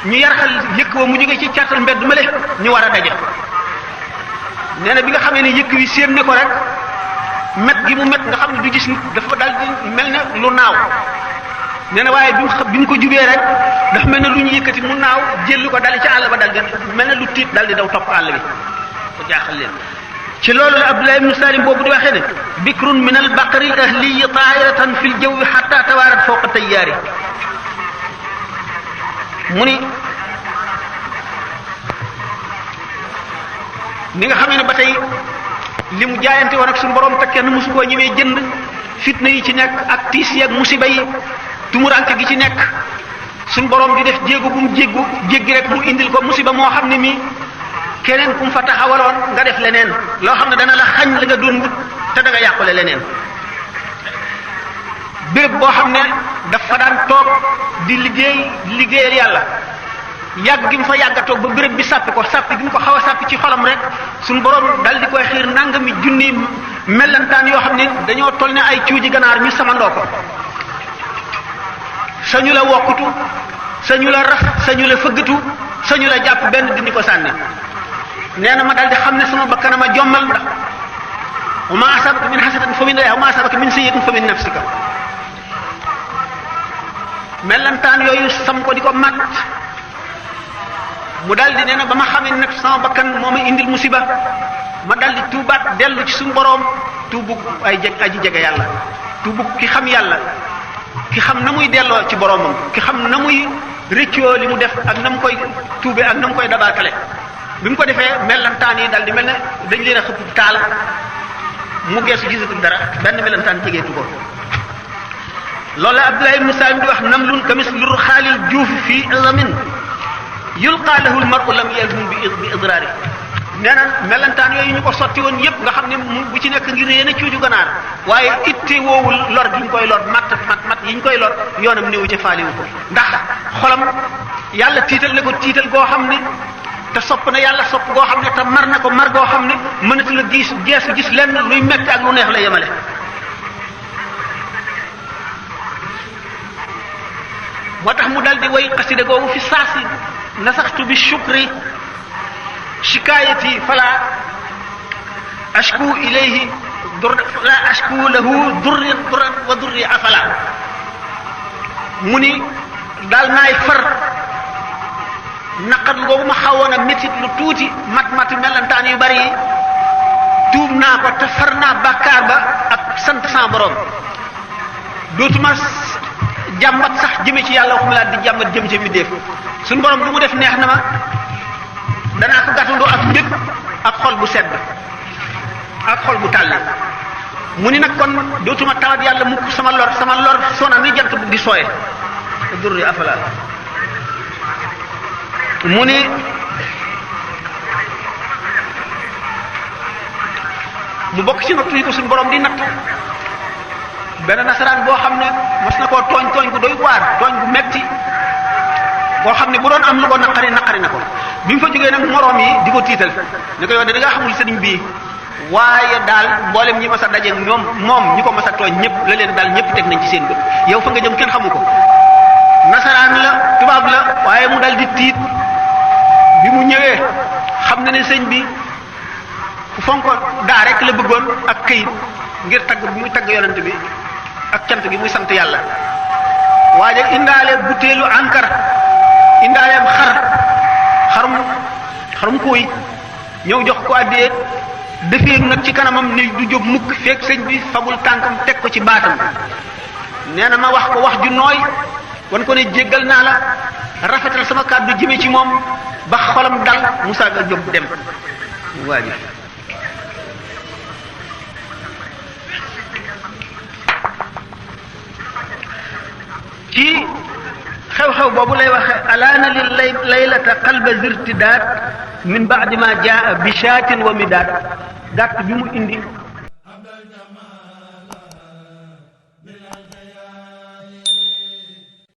B: ñu yarxal yëkk wa mu jóge ci catal mbedd male ñu war a daje nee na bi nga xamee ne yëkk wi séen ne ko rek met gi mu met nga xam ne du gis nit dafa daal di mel ne lu naaw nee na waaye bi mu ko jubee rek dafa mel ne lu ñu yëkkati mu naaw jël ko dal ci àll ba dal di mel ne lu tiit dal di daw topp àll bi ko jaaxal leen ci loolu la Abdullah ibn Salim boobu di waxee ne bikrun min al baqari ahliyi taa'iratan fi l jawwi hatta tawaarat fawqa tayyaari mu ni nga xamee ne ba tey li mu jaayante woon ak suñu borom te kenn mosu koo ñëwee jënd fitna yi ci nekk ak tiis yi ak musiba yi tumuranke gi ci nekk suñu borom di def jéego bu mu jéggi rek mu indil ko musiba moo xam ne mi keneen ku mu fa taxawaloon nga def leneen loo xam ne dana la xañ la nga doon wut te da nga yàqule leneen béréb boo xam ne dafa daan toog di liggéeyal yàlla yàgg gi mu fa yàgg a toog ba béréb bi sàppi ko sàppi gi mu ko xaw a sàppi ci xolam rek suñu borom dal di koy xiir nangami junni mellantaan yoo xam ne dañoo toll ne ay cuuji ganaar ñu samandoo ko sañu la wokkutu sañu la raf sañu la fëggatu sañu la jàpp benn dindi ko sànni nee na ma dal di xam ne sama bakkanam a jommal ndax wa ma asabaka min hasanatin fa min Allah wa ma asabaka min sayyi'atin fa min nafsika mellantaan yooyu sam ko di ko mat mu daldi nee na ba ma xamee nag sama bakkan moo ma indil musiba ma daldi tuubaat dellu ci suñu boroom tuubug aji jege yàlla tuubug ki xam yàlla ki xam na muy delloo ci boroomam ki xam na muy rëccoo li mu def ak na mu koy tuube ak na mu koy dabaakale bi mu ko defee mellantaan yi daldi mel ne dañ leen a xëpp taal mu geesu gisatul dara benn mellantaan jegeetu ko loolu la Abdullah ibn Salim di wax namlun kamis lur xaalil juuf fii azamin yulqaa lahu almar'u lam yazun bi idraari nee na melantaan yooyu ñu ko sotti woon yépp nga xam ne bu ci nekk ngir yéen a cuuju ganaar waaye itte woowul lor gi ñu koy lor mat yi ñu koy lor yoonam néewu ci faaliwu ko ndax xolam yàlla tiital na ko tiital goo xam ne te sopp na yàlla sopp goo xam ne te mar na ko mar goo xam ne mënatu la geesu gis lenn luy metti ak lu neex la yemale moo tax mu dal di way xasida googu fi saasi nasaxtu bi shukri shikaayati fala ashku ilayhi fala ashku lahu durran wa durri afala mu ni daal naay far naqar googu ma xawoon a métit lu tuuti mat melantaan yu bari yi tuub naa ko te far naa bàkkaar ba ak sant sa borom dootuma jàmbat sax jëme ci yàlla waxuma laa di jàmbat jëm ci mbindeef suñu borom lu mu def neex na ma danaa ko gàttandoo ak mbég ak xol bu sedd ak xol bu tàlli mu ni nag kon dootuma tawat yàlla mukk sama lor sona ni jant di sooye durri afala mu ni mu bokk ci nattu yi ko suñu borom di natt benn nasaraan boo xam ne mas na koo tooñ gu doy waar tooñ gu metti boo xam ne bu doon am lu ko naqari na ko bi mu fa jógee nag moroom yi di ko tiital ne ko yow de da nga xamul sëriñ bii waaye daal mboolem ñi mas a dajeeg ñoom moom ñi ko mas a tooñ ñëpp la leen daal ñëpp teg nañ ci seen bët yow fa nga jëm kenn xamu ko nasaraan la tubaab la waaye mu dal di tiit bi mu ñëwee xam na ne sëñ bi ku fonko daa rek la bëggoon ak këyit ngir tagg bi muy tagg yonent bi ak cant gi muy sant yàlla waaye indaale butéelu ankar indaaleem xarum kooy ñëw jox ko àddee defeeru nag ci kanamam ne du jóg mukk fekk sëñ bi fabul tànkam teg ko ci baatam nee na ma wax ko wax ju nooy wan ko ne jéggal naa la rafetal sama kàddu jëme ci moom ba xolam dal Musaa ga jóg dem waa ji ci xew-xew boobu lay waxe alaana li laylata qalba zirtidaat min ba'di ma jaa bi shaatin wa midaat gàtt bi mu indi